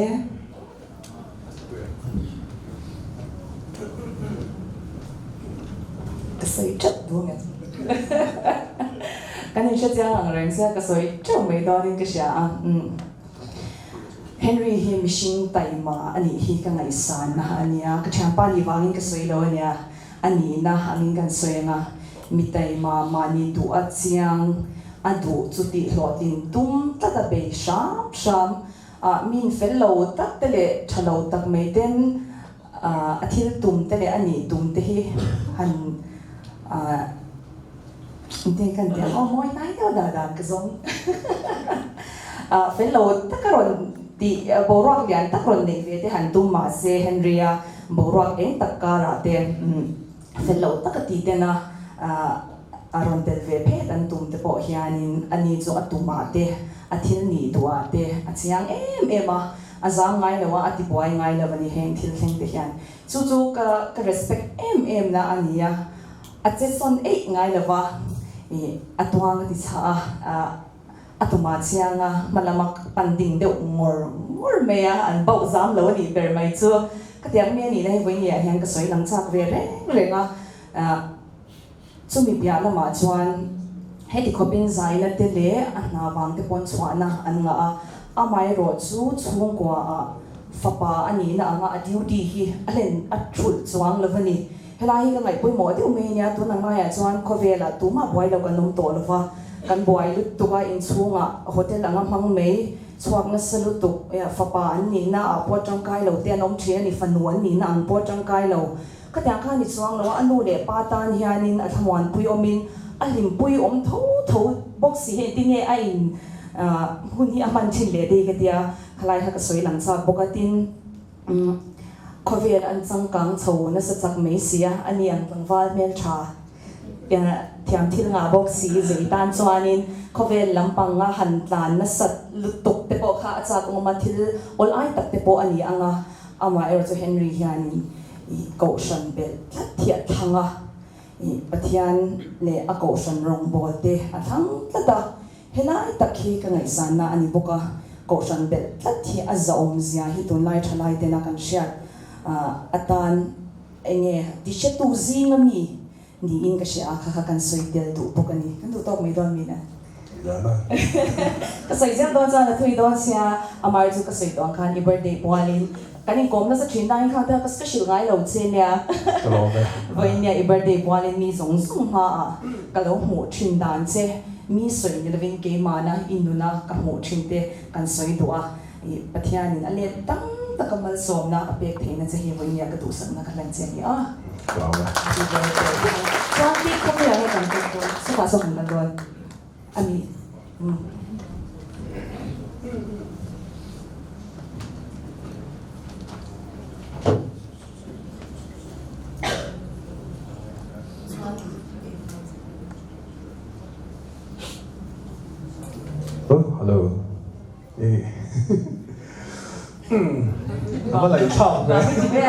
Speaker 7: Ka sawi teuh duh nge? Kan inhre chiang ang reng sia ka sawi teuh mai dawnin ka hria a. Henry hi mihring taima a nih hi ka ngaihsanna a nia, ka thianpa nih vangin ka sawi lo a nia, a nihna angin kan sawi ang a, mi taima mahni duh a chiang, a duh chu tihhlawhtlin tum tlat a bei hram hram. Ah min fel lo tak te leh tha lo tak mai ten a thil tum te leh a nih tum te hi han ah engtin kan ti ang aw mawi hnai deuh dah dan ka zawng ah fel lo tak a rawn tih boruak lian tak rawn neih ve te han tum mah se Henry a boruak eng tak karah te fel lo tak a tih ten a ah A rawn tel ve phet an tum te pawh hianin a ni chu a tumah te, a thil nih duhah te a chiang em em a, a zang ngai lo a, a ti buai ngai lo a ni heng thil thleng te hian. Chu chu ka ka respect em em na a ni a, a che sawn eih ngai lo va, ih a tuang a ti chhah a, ah a tumah chiang a, hma lama pan ding deuh ngawr ngawr mai a, an bauh zam lo a nih ber mai chu. Ka tiang mi a nih na hi vawiin ah hian ka sawi lang chak ve reng reng a, ah. Chumi piah lamah chuan heti khawpin zaina te leh a hna vang te pawn chhuahna an ngah a, amaherawh chu chhungkua ah fapa a nihna anga a duty hi a hlen a thulh chuang lo a ni. Helai hi ka ngaih pawimawh deuh mai ania, tun ang laiah chuan khawvelah tumah buai lo kan awm tawh lo va, kan buai lutuk a, inchhungah hotel anga hmang mai chhuak nasa lutuk, fapa an nihna ah pawh tangkai lo te an awm thin a ni, fanu an nihna ang pawh tangkai lo. Khatiang kha ni chuang lo a, a nu leh pa tan hianin a thlamuanpui awmin a hlimpui awm tho tho bawk si hi engtin nge a in hun hi a hman thin leh dei ka tia, khalai kha ka sawi lang chak bawk a, tin khawvel an changkang chho nasa chak mai si a, a ni ang tlangval hmeltha. Thiam thil ngah bawk si zei tan chuanin khawvel lampanga han tlan nasat lutuk te pawh kha a chak awm a, thil awl ai tak te pawh a ni ang a, amaherawh chu Henry hianin i kohhran belh tlat hi a thlang a, i Pathian leh a kohhran rawngbawl te a thlang tlat a, helai tak hi ka ngaihsanna a ni bawk a, kohhran belh tlat hi a zahawmzia hi tunlai thalai tena kan hriat atan enge ti hretu zinga mi Niin ka hria a, kha kha kan sawi tel duh bawk a ni. Kan duh tawk mai dawn min a. Ka sawi zel dawn chuan a thui dawn sia, Amar chu ka sawi tawh ang khan i birthday pualin kan inkawm nasa thin nain kha kha ka hrilh ngai lo che nia. Vawiin nia i birthday pualin mi zawng zawng hmaah ka lo hmuh thin dan che, mi sawi ni lovin keimahna i nuna ka hmuh thin te kan sawi duh a, i Pathianin a let tam taka malsawmna a pek theihna che hi vawiin ka duhsakna ka hlan che a ni a. Chuan cake kha hmeiah nge kan tum dawn? Sawtah saw kan kal dawn a ni.
Speaker 6: Hello. A va laih thlak ve.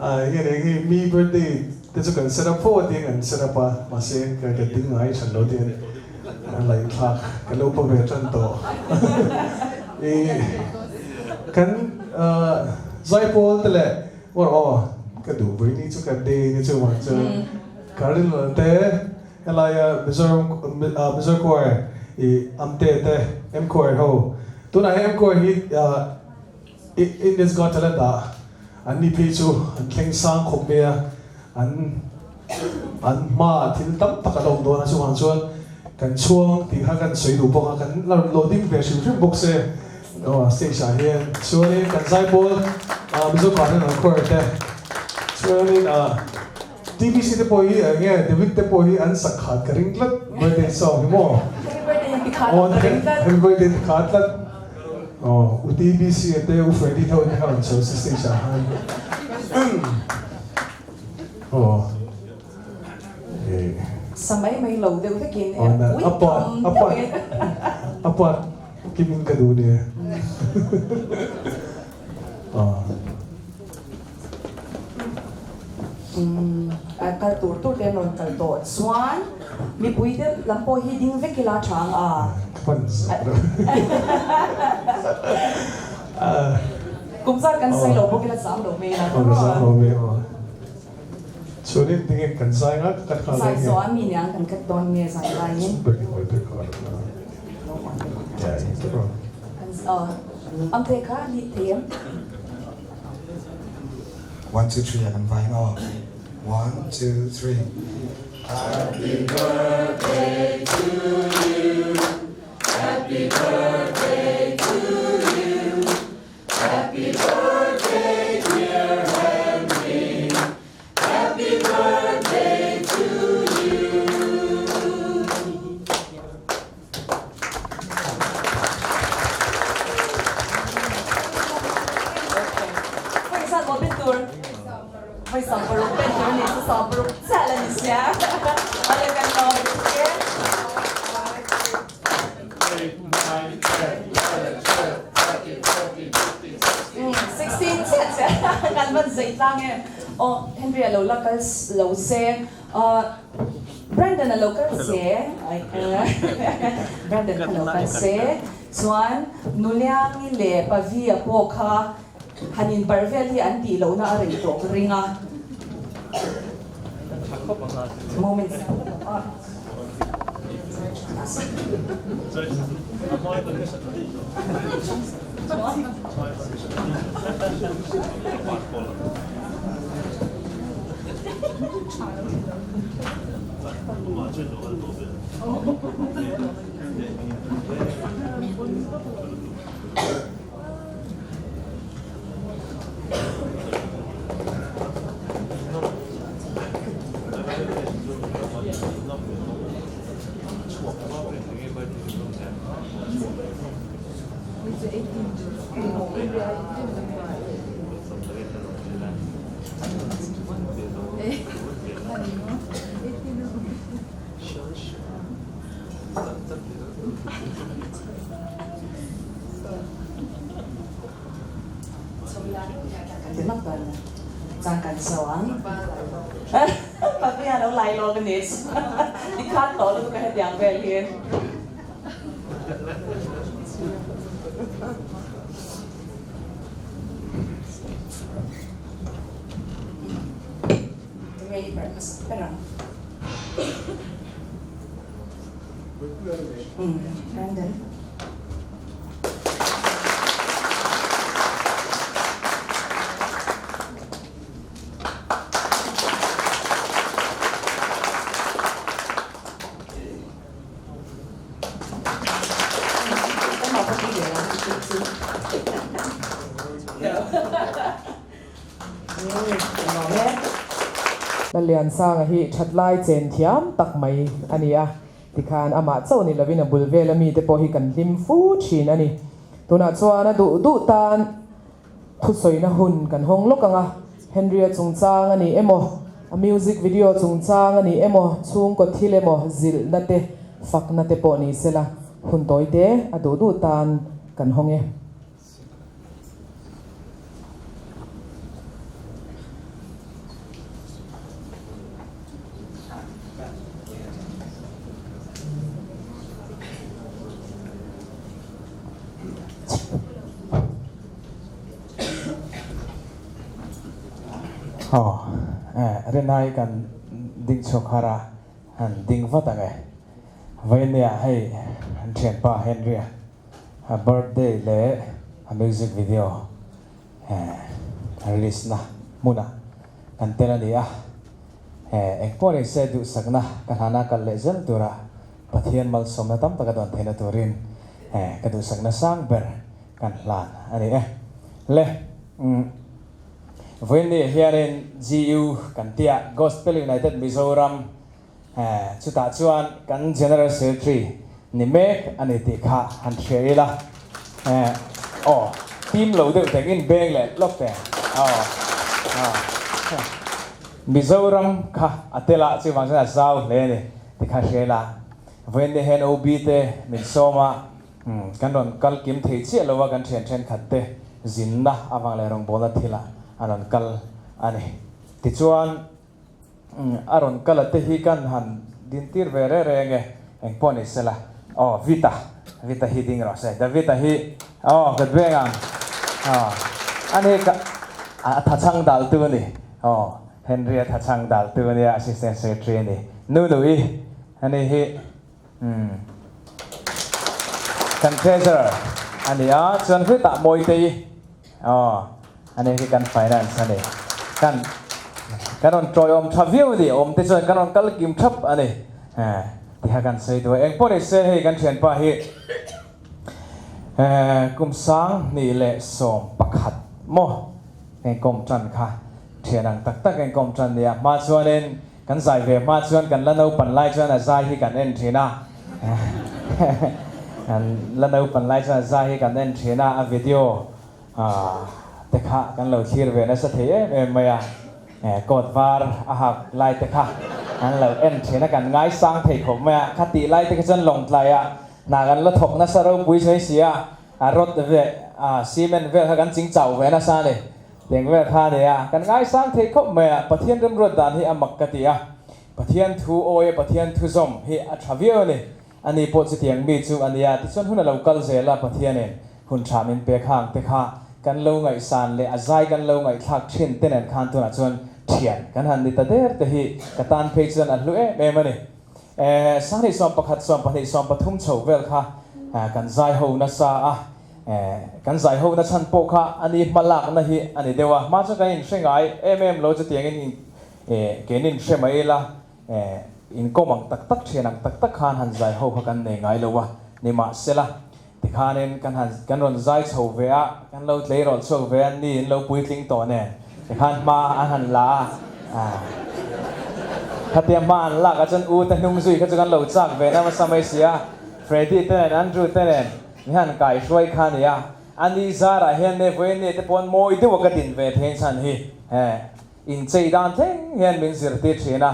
Speaker 6: Heng eng hi mi birthday te chu kan set up fo a tia kan set up a, mahse ka ding ngai than lo tia a laih thlak ka lo pa ve tan tawh. Kan zaipawl te leh or aw ka duh pui ni chu ka day ni chu vang chu Cardinal te Helaia Mizoram Mizo Choir i Amte te M Choir ho tunah hian M Choir hi India's Got Talent ah an ni phei chu an thleng sang khawp mai a, an an hmaah thil tam tak an awm dawn a, chuvang chuan kan chhuang tih kha kan sawi duh bawk a, kan la rawn lo ding ve hrim hrim bawk se stage ah hian chuanin kan zaipawl Mizo Cardinal Choir te chuanin TBC te pawh hi eng nge David te pawh hi an sak khat ka ring tlat birthday song hi maw?
Speaker 7: Happy birthday ti khat ka ring tlat.
Speaker 6: Happy birthday ti khat tlat. Aw u TBC te u Freddy te ho te kha rawn chho si stage ah khan. Aw eh.
Speaker 7: Sa mai mai lo deuh vekin ui tham deuhin.
Speaker 6: A part kimin ka duh nia.
Speaker 7: Kal tur tur te an rawn kal tawh chuan mipui te lam pawh hi ding vek ila tha ang a. Kum zat kan sawi lo bawk ila zam lo mai ila Zai zawh a mi niang kan kat dawn nge zai laiin. Amte kha nih thei em?
Speaker 8: One two three a kan vai ang aw. One two three. Happy birthday to you Happy birthday to you Happy birthday dear Henry Happy birthday to you.
Speaker 7: Vawi zat maw pen tur? Vawi 60 pen tur a ni chu 60 chiah la ni sia. Awle kan lawm lutuk e. Sixteen chiah chiah kan van zei tlang em. Aw Henry a lo la kal lo se. Brandon a lo kal se, Brandon kha lo kal se, chuan Nuliangi leh Pavi-a pawh kha han inbarh vel hi an tih lohna a rei tawh ka ring a. Moment.
Speaker 2: Lalliansanga hi thatlai chen thiam tak mai a ni a, tikhan amah chauh ni lovin a bul vela mite pawh hi kan hlim fu thin a ni. Tunah chuan a duh duh tan thusawina hun kan hawng lawk ang a, Henry-a chungchang a ni emaw, a music video chungchang a ni emaw, chhungkaw thil emaw, zilhna te, fakna te pawh ni sela, hun tawi te a duh duh tan kan hawng e.
Speaker 9: Aw eh rinai kan ding chhuak har a han ding vat ang e Vainia hei an thianpa Henry a a birthday leh a music video eh release na hmunah kan tel a ni a eh engpawh ni se duhsakna ka hlana kal leh zel tura Pathian malsawmna tam taka dawn theihna turin eh ka duhsakna sang ber kan hlan a ni e. Le umm vawiin hianin GU kan tia Gospel United Mizoram eh chutah chuan kan General Secretary ni mek a ni tih kha han hria ila eh aw team lo deuh teng in beng leh lawk teng aw aw Mizoram kha a tel a chuvang chuan a zau hle a ni tih kha hria ila vawiin hian OB te min sawm a. Kan rawn kal kim thei chiah lo a, kan thian thenkhat te zinna avang leh rawngbawlna thilah a rawn kal a ni. Tichuan, a rawn kal a te hi kan han dintir ve reng reng e, engpawh ni sela. Aw, Vita, Vita hi ding rawh se. Davida hi, aw, ka beng ang. Aw, ani ka, a thachhang daltu a ni. Aw, Henry-a thachhang daltu a nia, Assistant Secretary a ni. Nunu-i, ani hi. Umm. Kan treasurer a ni a, chuan hetah Mawitei aw a ni hi kan finance a ni. Kan kan rawn tawiawm tha viau a ni, awm te chuan kan rawn kal kim thap a ni. Eh tiha kan sawi duh a, engpawh ni se hei kan thianpa hi eh kum 2011 maw engkawm tan kha thian ang tak tak engkawm tan nia hma chuanin Kan zai ve hma chuan kan la naupan lai chuan a zai hi kan en thin a, kan la naupan lai chuan a zai hi kan en thin a, a video te kha kan lo thlir ve nasa thei em em mai a, coat var a hak lai te kha kan lo en thin a, kan ngaisang thei khawp mai a, khatih lai te kha chuan lawngtlai ah hna kan la thawk nasa ropui sawi si a, a rod ve a cement vel kha kan ching chau ve nasa a ni. Teng vel kha a ni a, kan ngaisang thei khawp mai a, Pathian remruat dan hi a mak ka ti a, Pathian thu awi a Pathian thu zawm hi a tha viau a ni, a ni pawh chutiang mi chu a nia, tichuan hun a lo kal zel a, Pathianin hun tha min pek hang te kha kan lo ngaihsan leh a zai kan lo ngaihthlak thin te nen khan tunah chuan thian kan han ni ta der te hi ka tan phei chuan a hlu em em a ni. Eh, 2011, 12, 13 chho vel kha kan zai ho nasa a, Eh, kan zai ho na chhan pawh kha a ni hma lakna hi a ni deuh a, hma chuan kan inhre ngai em em lo chutiangin in eh kein inhre mai ila eh inkawm ang tak tak thian ang tak tak khan han zai ho kha kan nei ngai lo a, nimahsela tikhanin kan han kan rawn zai chho ve a, kan lo tleirawl chhuak ve a, ni in lo puitling tawh nen tikhan hma an han la a, ah khatia hma an lak ah chuan u te hnung zui kha chu kan lo chak ve nasa mai si a, Freddy te nen Andrew te nen. Mi han kai hruai kha a ni a, a ni zarah hian ne vawiin ne te pawn mawi deuh a ka din ve thein chhan hi he inchei dan thleng hian min zirtir thin a,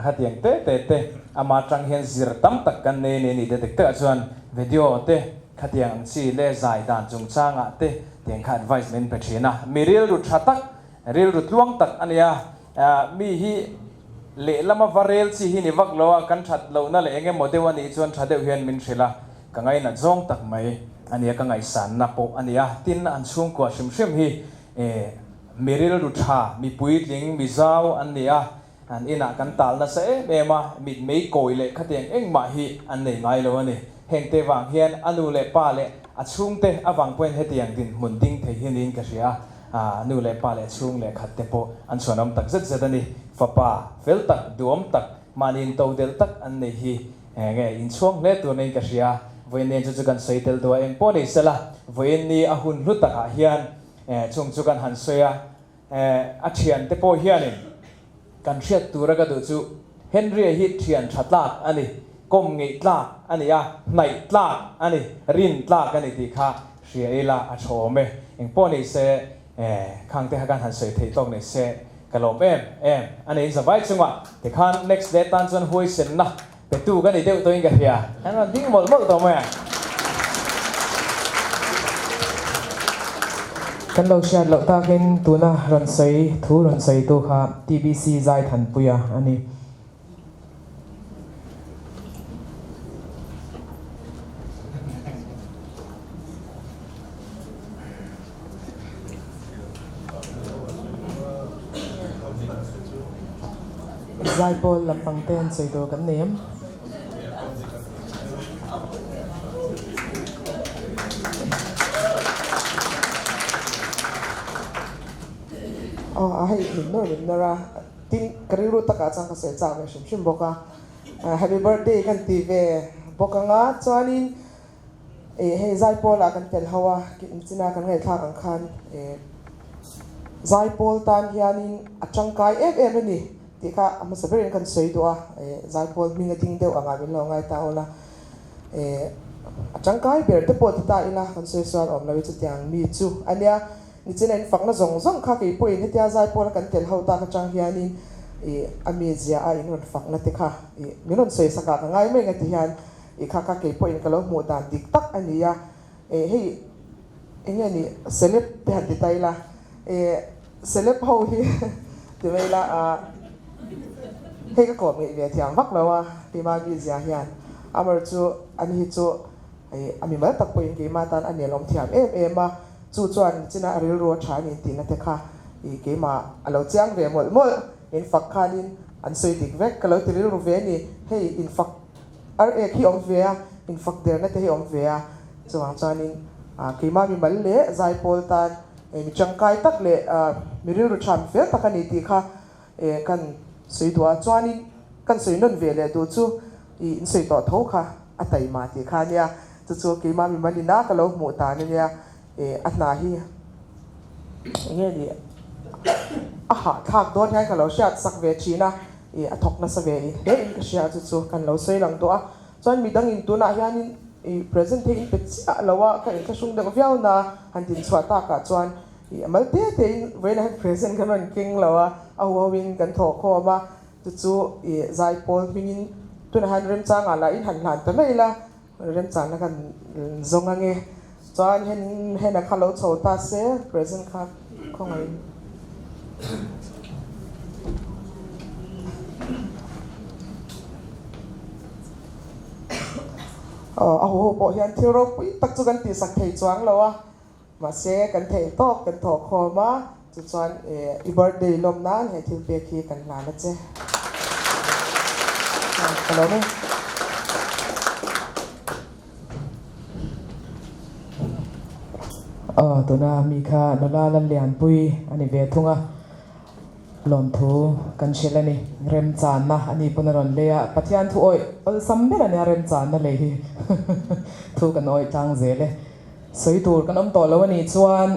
Speaker 9: hetiang te te te. Ama atang hian zir tam tak kan nei a ni te dik takah chuan video te khatiang ang chi leh zai dan chungchangah te tiang kha advice min pe thin a. Mi rilru tha tak, rilru tluang tak a nia. Mi hi lehlama va rel chi hi ni vak lo a, kan that lohna leh eng emaw deuh a nih chuan tha deuh hian min hrilh a, ka ngainat zawng tak mai a nia, ka ngaihsanna pawh a nia. Tin, an chhungkua hrim hrim hi mi rilru tha, mi puitling, mi zau an ni a, An inah kan tal nasa em em a, mitmei kawi leh khatiang engmah hi an nei ngai lo a ni. Hengte vang hian a nu leh pa leh a chhungte avang pawhin hetiang dinhmun ding thei hi niin ka hria a, a nu leh pa leh chhung leh khat te pawh an chhuanawm tak zet zet a ni. Fapa fel tak, duhawm tak, mahni in to delh tak an nei hi nge inchhuang hle tur niin ka hria. Vawiin nen chu chu kan sawi tel duh a, eng pawh ni sela vawiin ni a hun hlu takah hian chung chu kan han sawi a. A thiante pawh hianin kan hriat tura ka duh chu Henry-a hi thian tha tlak a ni, kawm ngeih tlak a ni a, hnaih tlak a ni, rin tlak a ni tih kha hria ila a tha awm e. Engpawh ni se khangte kha kan han sawi theih tawk ni se ka lawm em em a ni. Zavai chungah tikhan next leh tan chuan huaisenna petu ka ni deuh tawhin ka hria. An rawn ding mawlh mawlh tawh mai a.
Speaker 2: Kan lo hriat loh takin tuna rawn sawi thu rawn sawitu kha TBC Zaithanpuia a ni. Zaipawl lampang te an sawi tur kan nei em?
Speaker 10: Aw a hei min nawr min nawr a, tin ka rilru takah chuan ka sawi chak ve hrim hrim bawk a, happy birthday kan ti ve bawk ang a, chuanin Ih hei Zaipawl ah kan tel ho a, china kan ngaihthlak ang khan ih Zaipawl tan hianin a tangkai em em a ni tih kha a hmasa berin kan sawi duh a, ih Zaipawl hming a ding deuh angah min lo ngai ta ula, ih a tangkai ber te pawh ti ta ila kan sawi sual awm lo i chutiang mi chu a nia, nichina in fakna zawng zawng kha kei pawhin hetia Zaipawl a kan tel ho tak atang hianin ih a mi zia a in rawn fakna te kha ih min rawn sawi sak ah ka ngai mai nga ti hian I kha kha kei pawhin ka lo hmuh dan dik tak a ni a, eh hei eng nge ni celeb te han ti ta ila, eh celeb ho hi ti mai ila ah hei ka kawm ngeih ve thiam vak lo a keimah mi zia hian amar chu ani hi chu eh a mimal tak pawhin keimah tan a nelawm thiam em em a, chu chuan china a rilru a tha a ni tihna te kha ih keimah a lo chiang ve mawlh mawlh in fak khanin an sawi dik vek ka lo ti rilru ve a ni, hei in fak. Ar ek hi awm ve a, infak derna te hi awm ve a, chuvang chuanin keimah mi mal leh zaipawl tan mi tangkai tak leh mi rilru tha mi fel tak a ni tih kha kan sawi duh a, chuanin kan sawi nawn ve leh duh chu i insawi tawh tho kha a taima tih kha a nia, chu chu keimah mi mal ina ka lo hmuh dan a nia, a hna hi eng nge ni a hahthlak dawn hian ka lo hriat sak ve thin a. Ih a thawk nasa ve i hle in ka hria a chu chu kan lo sawi lang tawh a, chuan midang in tunah hianin ih present hi in pe chiah lo a, ka inthlahrung deuh viau na han din chhuah takah chuan ih a mal te te in vawiinah hian present kan rawn keng lo a, a hu ho in kan thawh khawm a, chu chu ih zaipawl hmingin tunah hian remchangah lah in han hlan ta mai ila remchangna kan zawng ange, chuan hen hena kha lo chho ta se present kha khawngaih in. Aw a huho pawh hian thil ropui tak chu kan tihsak thei chuang lo a, mahse kan theih tawk kan thawh khawm a, chu chuan i birthday lawm nan he thil pek hi kan hlan a che. Ka lawm e.
Speaker 2: Aw tuna mi kha nula Lallianpui a ni ve thung a, lawmthu kan hrilh a ni. Remchanna a ni pawn a rawn lei a, Pathian thu awih awlsam ber a nia remchanna lei hi thu kan awih tlang zel e. Sawi tur kan awm tawh lo a nih chuan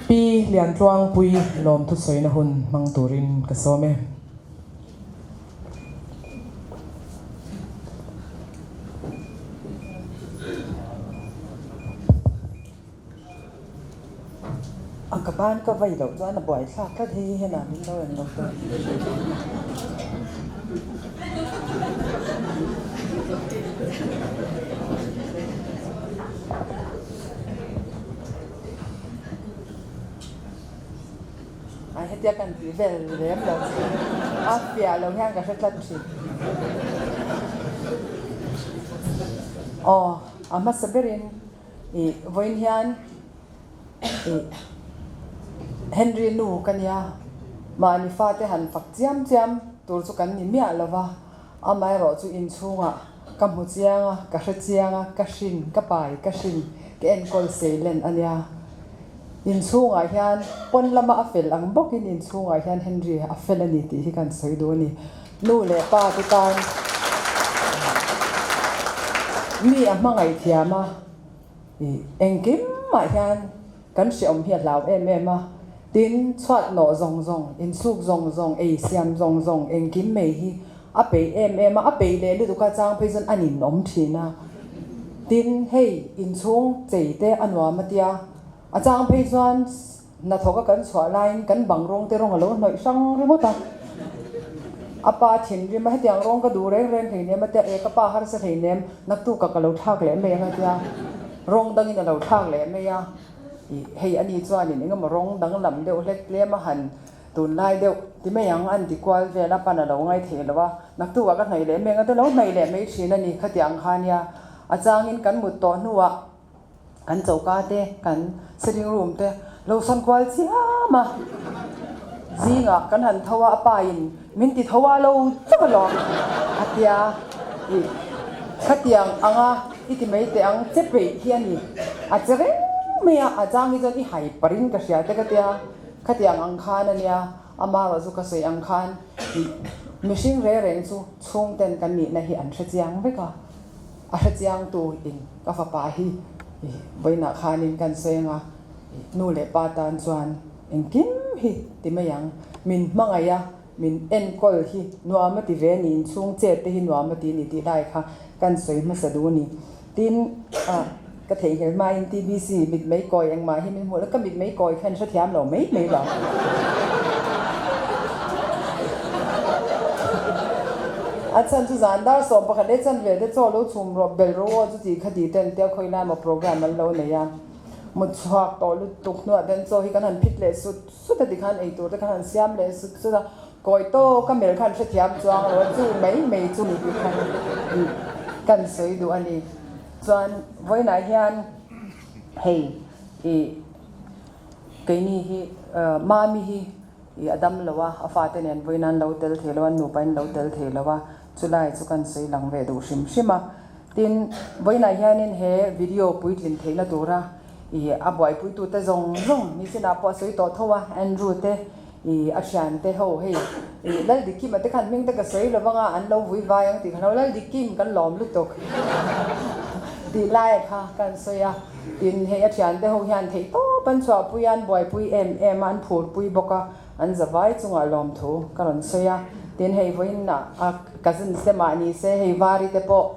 Speaker 2: Pi Liantluangpui lawmthu sawina hun hmang turin ka sawm e.
Speaker 11: A ka ban ka vai loh chuan a buai thlak tlat hei hi henah min lo en lo tawh. Hetia kan tih vel rem lo chu a fiah lo hian ka hre tlat thin. Aw, a hmasa berin ih vawiin hian ih Henry nu ka nia, mahni fate han fak chiam chiam tur chu kan ni miah lo va, amaherawh chu inchhungah ka hmu chiang a, ka hre chiang a, ka hrin, ka pai, ka hrin, ka enkawl seilen a nia. Inchhungah hian pawn lama a fel ang bawkin inchhungah hian Henry a fel a ni tih hi kan sawi duh a ni. Nu leh pa te tan mi a hmangaih thiam a, ih engkim mah hian kan hreawm hi a hlau em em a. Tin, chhuat nawh zawng zawng, insuk zawng zawng, ei siam zawng zawng engkim mai hi a peih em em a, a peih leh lutuk a chang phei chuan a ninawm thin a. Tin, hei inchhung chei te a nuam a tia, a chang phei chuan hnathawk a kan chhuah laiin kan bang rawng te rawng a lo hnawih hrang ringawt a. A pa thinrim a, hetiang rawng ka duh reng reng hleinem a tia, e ka pa harsa hleinem, naktuk ah ka lo thlak leh mai ang a tia, rawng dangin a lo thlak leh mai a. Ih, hei ani chuanin engemaw rawng danglam deuh hlek tlem a han Tunlai deuh ti mai ang an ti kual vel a, pan a lo ngai thei lo a, naktuk ah ka hnaih leh mek a te lo hnaih leh mai thin a ni khatiang ang kha nia. A changin kan mut tawh hnuah kan choka te, kan sitting room te lo sawn kual chiam a, zingah kan han tho a, a pa in min ti tho a lo chauh alawm a tia ih khatiang anga i ti mai teh ang che peih hi a ni, a che reng mai a, a chang hi chuan i hai parin ka hria te ka tia. Khatiang ang khan a nia, amaherawh chu ka sawi ang khan mihring reng reng chu chhungten kan nihna hi an hre chiang vek a, a hre chiangtu in ka fapa hi vawiinah khanin kan sawi ang a, nu leh pa tan chuan engkim hi ti mai ang, min hmangaih a, min enkawl hi nuam a ti ve a ni, inchhung chet te hi nuam a ti a ni tih lai kha kan sawi hmasa duh a ni. Tin, ka theihnghilh hmain TBC mitmei kawi engmah hi min hmuh lo, ka mitmei kawi khan hrethiam lo mai mai lo. A chhan chu zan dar 11 leh chan vel te chaw lo chhum rawh bel rawh aw chuti khati ten tia khawi lai maw program an lo nei a, mut chhuak tawh lutuk hnuah ten chaw hi kan han phit leh sut sut a tikhan ei tur te khan han siam leh sut sut a, Kawi tawk a mel khan hrethiam chuang lo a, chu mai mai chu ni tih khan kan sawi duh a ni. Chuan vawiinah hian hei ih keini hi Mami hi ih a dam lo a, a fate nen vawiin an lo tel thei lo a, an nupa in lo tel thei lo a, chulai chu kan sawi lang ve duh hrim hrim a. Tin, vawiinah hianin he video puitlin theihna tura ih a buaipuitute zawng zawng nichinah pawh a sawi tawh tho a, Andrew te I a thian te ho hei i Laldikim a te khan hming te ka sawi lo vang a an lo vui vai ang tih kha lo Laldikim kan lawm lutuk tih lai a kha kan sawi a tin hei a thian te ho hian theih tawp an chhuahpui a an buaipui em em a an phurpui bawk a an za vai chungah lawm thu ka rawn sawi a tin hei vawiin ah a cousins te mah ni se hei vari te pawh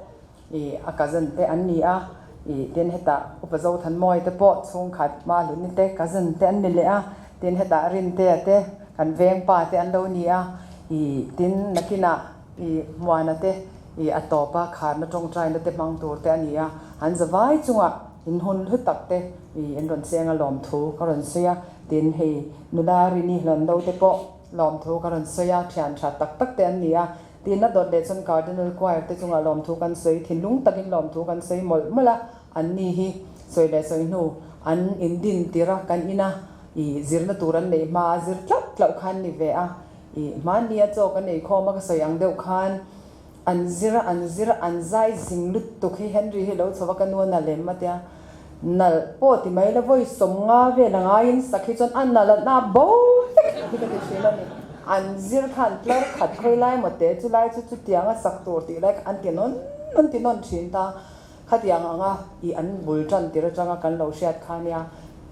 Speaker 11: I a cousin te an ni a, i tin hetah Upa Zothanmawia te pawh chhungkhat Mahluni te cousin te an ni leh a, tin hetah Rintea te kan vengpa te an lo ni a, i tin nakinah i Muana te i a tawpa kharna tawngtaina te hmang tur te a ni a, an zavai chungah in hun hlu tak te i an rawn cheng a lawmthu ka rawn sawi a, tin hei nula Rini Hlawndo te pawh lawmthu ka rawn sawi a, thian tha tak tak te an ni a. Tin, a dawt leh chuan Cardinal Choir te chungah lawmthu kan sawi, thinlung takin lawmthu kan sawi mawlh mawlh a, anni hi sawi leh sawi hnu an indin tir a, kan ina ih zirna tur an neih hma a zir tlauh tlauh khan ni ve a, ih hmanni a chaw kan ei khawm a ka sawi ang deuh khan an zir a, an zir a, an zai zing lutuk hi Henry hi lo chho a ka nu a nalh em a tia, nalh pawh ti mai la vawi 50 vel a ngaiin sak hi chuan a nalh a na bo vek hi ka ti thin a ni. An zir khan tlar khat khawi lai maw te chu lai chu chutiang a sak tur tih lai kha an ti nawn an ti nawn thin ta. Khatiang anga ih an bul tan tir atanga kan lo hriat kha nia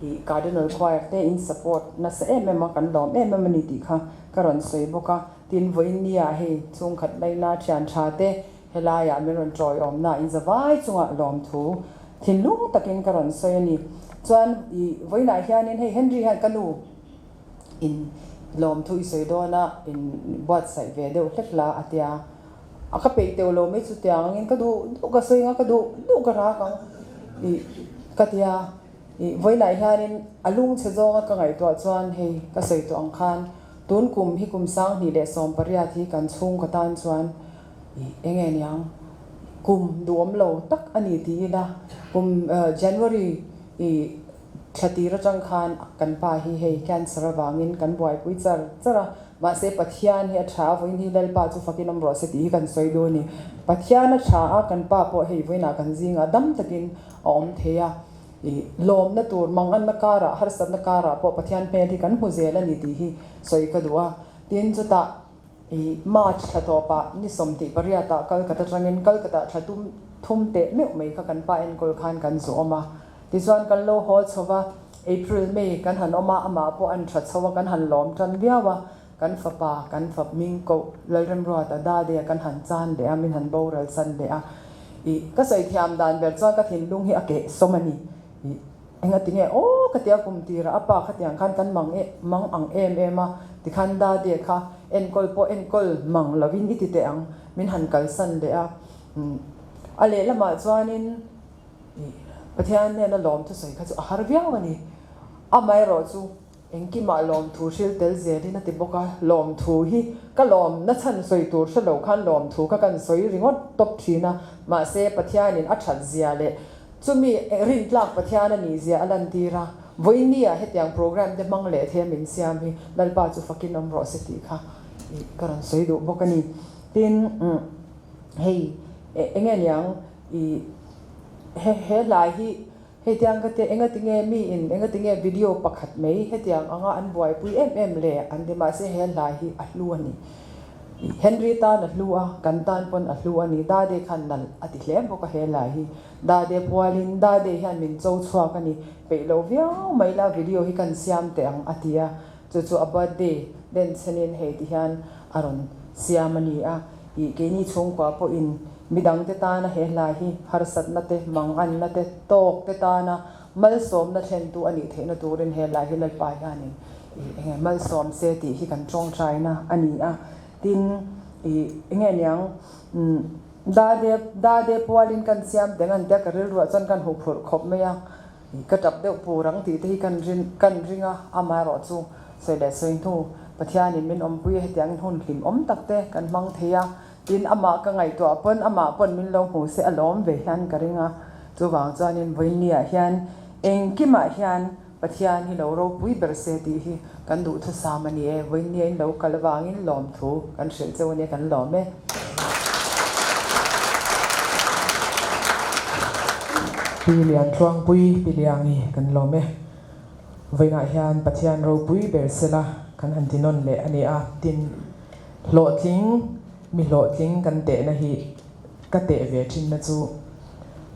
Speaker 11: ih Cardinal Choir te in support nasa em em a kan lawm em em a ni tih kha ka rawn sawi bawk a. Tin vawiin nia hei chhungkhat laina thian tha te Helaiah min rawn tawiawmna in zavai chungah lawmthu thinlung takin ka rawn sawi a ni. Chuan i vawiinah hianin hei Henry hian ka nu in lawmthu i sawi dawn a, in buatsaih ve deuh hlek la a tia. A ka peih teuh lo mai chutiang angin ka duh duh ka sawi ang a, ka duh duh ka rak ang i ka tia. I vawiinah hianin a lungchhe zawnga ka ngaihtuah chuan hei ka sawi tawh ang khan tun kum hi kum 2018 hi kan chhungkaw tan chuan i eng nge niang kum duhawm lo tak a ni ti ila kum January i thla tir atang khan kan pa hi hei cancer avangin kan buaipui char char a, mahse Pathian hi a tha a, vawiin hi Lalpa chu fakin awm rawh se tih hi kan sawi duh a ni. Pathian a tha a, kan pa pawh hei vawiinah kan zingah dam takin a awm thei a, i lawmna tur manganna karah harsatna karah pawh Pathian hmel hi kan hmu zel a ni tih hi sawi ka duh a, tin chutah I March thla tawpah ni 28 ah Kolkata atangin Kolkata thla tum thum teh meuh mai kha kan pa enkawl khan kan zu awm a. Tichuan kan lo haw chho va, April, May kan han awm a, amah pawh an tha chho a, kan han lawm tan viau a, kan fapa, kan fap ming koh Lalremruata Dade a kan han chan leh a, min han boral san leh a. I ka sawi thiam dan ber chuan ka thinlung hi a keh sawm a ni. I Enga tinge aw ka tia kum tirah a pa khatiang khan kan mang e mang ang em em a tikhan Dade kha enkawl pawh enkawl mang lovin i ti teh ang min han kalsan leh a a lehlamah chuanin ih Pathian hnena lawm thusawi kha chu a har viau a ni amaherawh chu Engkimah lawmthu hril tel zelin a ti bawk a, lawmthu hi ka lawm na chhan sawi tur hre lo khan lawmthu kha kan sawi ringawt tawp thin a, mahse Pathianin a that zia leh chumi rintlak Pathian a nih zia a lantir a, vawinia hetiang program te hmang leh thei a min siam hi Lalpa chu fakin awm rawh se tih kha ka rawn sawi duh bawk a ni. Tin, hei enge niang i he he hlai hi Hetiang ka tia enga tinge mi in enga tinge video pakhat mai hetiang anga an buaipui em em le an ti mahse he hla hi a hlu a ni. Henry tan a hlu a, kan tan pawn a hlu a ni. Dade khan nalh a ti hle bawk a he hla hi. Dade pualin Dade hian min cho chhuak a ni. Peih lo viau mai la video hi kan siam teh ang a ti a, chu chu a birthday den chhenin hei ti hian a rawn siam a ni a. Ih keini chhungkua pawhin midangte tana he hla hi harsatna te, manganna te, tawk te tana malsawmna thlentu a nih theihna turin he hla hi Lalpa hianin ih enge malsawm se tih hi kan tawngtaina a ni a. Tin, ih enge niang umm Dade Dade pualin kan siam teng an tia ka rilruah chuan kan huphurh khawp mai a, ih ka tap deuh pur ang tih te hi kan rin kan ring a, amaherawh chu Sawi leh sawi hnu, Pathianin min awmpui a hetiangin hun hlim awm tak te kan hmang thei a, tin amah ka ngaihtuah pawn amah pawn min lo hmu se a lawm ve hian ka ring a, chuvang chuanin vawiinniah hian engkimah hian Pathian hi lo ropui ber se tih hi kan duhthusam a ni e, vawiinnia in lo kal avangin lawmthu kan hrilh cheu a nia kan lawm e.
Speaker 2: Pi Liantluangpui, Pi Liangi kan lawm e. Vawiinah hian Pathian ropui ber sela kan han ti nawn leh a ni a, tin, hlawhtling, mi hlawhtling kan tehna hi ka teh ve thinna chu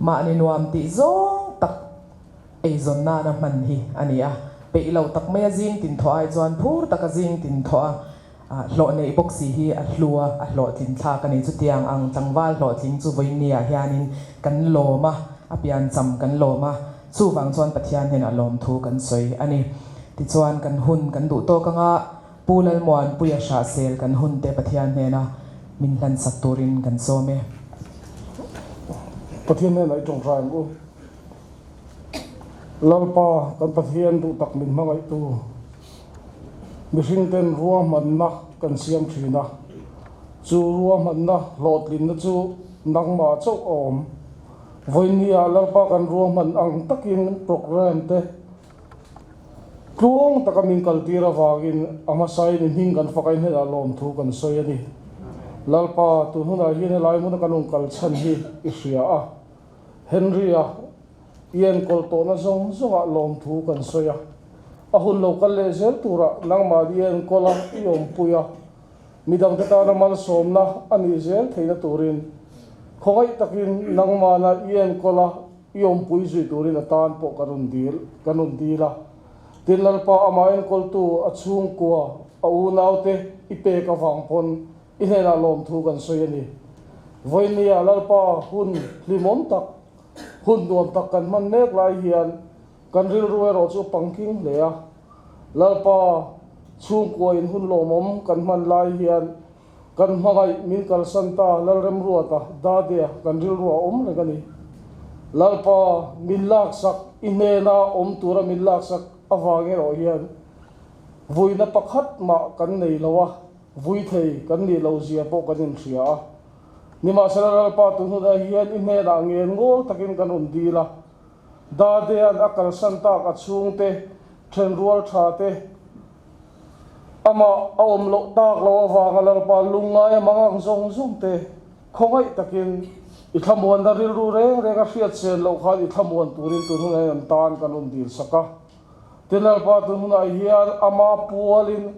Speaker 2: mahni nuam tih zawng tak eizawn nana hman hi a ni a, peih lo tak maia zing tin thawh ai chuan phur taka zing tin thawh a, hlawh neih bawk si hi a hlu a, a hlawhtlin thlak a ni. Chutiang ang tlangval hlawhtling chu vawiinniah hianin kan lawm a, a piancham kan lawm a, chuvang chuan Pathian hnenah lawmthu kan sawi a ni. Tichuan kan hun kan duh tawk anga Pu Lalmuanpuia hrahsel kan hun te Pathian hnena min hlansak turin kan sawm e.
Speaker 12: Pathian hnenah i tawngtai ang u. Lalpa kan Pathian duh tak min hmangaihtu. Mihringten ruahmanna kan siam thin a, chu ruahmanna hlawhtlinna chu nangmah chauh a awm. Vawinia Lalpa kan ruahman ang takin programme te tluang taka min kaltir avangin a hmasain i hming kan fak a, i hnenah lawmthu kan sawi a ni. Lalpa, tun hunah hian helai hmuna kan rawn kal chhan hi i hria a, Henry-a i enkawl tawhna zawng zawngah lawmthu kan sawi a, a hun lo kal leh zel turah nangmah i enkawl a, i awmpui a, midangte tana malsawmna a nih zel theihna turin khawngaih takin nangmahna i enkawl a, i awmpui zui turin a tan pawh kan rawn dil kan rawn dil a. Tin, Lalpa amah enkawltu a chhungkua, a unaute i pek avang pawn I hnenah lawmthu kan sawi a ni. Vawinia Lalpa hun hlimawm tak, hun nuam tak kan hman mek lai hian kan rilru erawh chu pangking hle a. Lalpa chhungkuain hun lawmawm kan hman lai hian kan hmangaih min kalsan ta Lalremruata, Dadea, kan rilru a awm reng a ni. Lalpa, min laksak, i hnena awm tura min laksak avang erawh hian vuina pakhat mah kan nei lo a, vui thei kan nih loh zia pawh kan inhria a. Nimahsela Lalpa tu hnunah hian i hnenah ngen ngawl takin kan rawn dil a, Dadea'n a kalsan tak a chhungte, thenrual tha te, amah a awm loh tak lo avanga Lalpa lungngai a mang ang zawng zawng te khawngaih takin i thlamuanna rilru reng reng a hriat chen loh khan i thlamuan turin tun hunah hian an tan kan rawn dil sak a. Tin Lalpa tun hunah hian ama pualin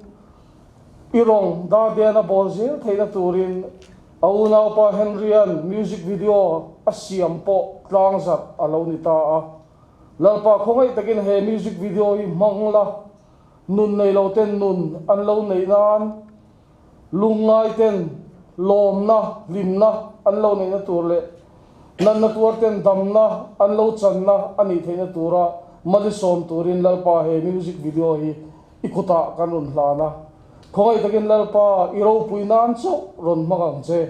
Speaker 12: I rawng Dadean a bawl zel theihna turin a unaupa Henry-a'n music video a siam pawh tlangzarh a lo ni ta a. Lalpa khawngaih takin he music video hi hmang la, nun nei lo ten nun an lo neih nan, lungngai ten lawmna, hlimna an lo neihna tur leh natna tuar ten damna an lo channa a nih theihna tura malisawm turin Lalpa he music video hi I kutah kan rawn hlan a, khawngaih takin Lalpa i ropui nan chauh rawn hmang ang che.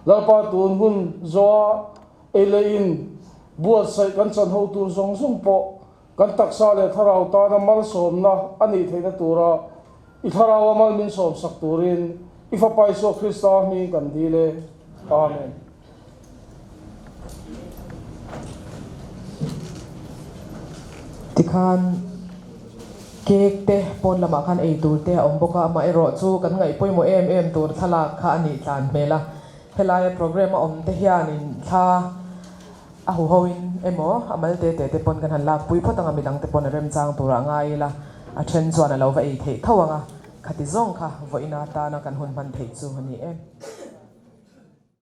Speaker 12: Lalpa tun hun zawha ei leh in buatsaih kan chan ho tur zawng zawng pawh kan taksa leh thlarau tana malsawmna a nih theihna tura i thlaraua mal min sawmsak turin i Fapa Isua Krista hming kan dil e. Amen.
Speaker 2: Tikhan cake te pawn lamah khan ei tur te a awm bawk a, amaherawh chu kan ngaih pawimawh em em tur thlalak kha a nih tlan hmel a, helaia program a awm te hianin thla a huho in emaw a mal te te te pawn kan han lak pui phawt ang a, midang te pawn a remchang turah ngai ila a then chuan a lo va ei theih tho ang a, khati zawng kha vawiin atana kan hun hman theih chu a ni e.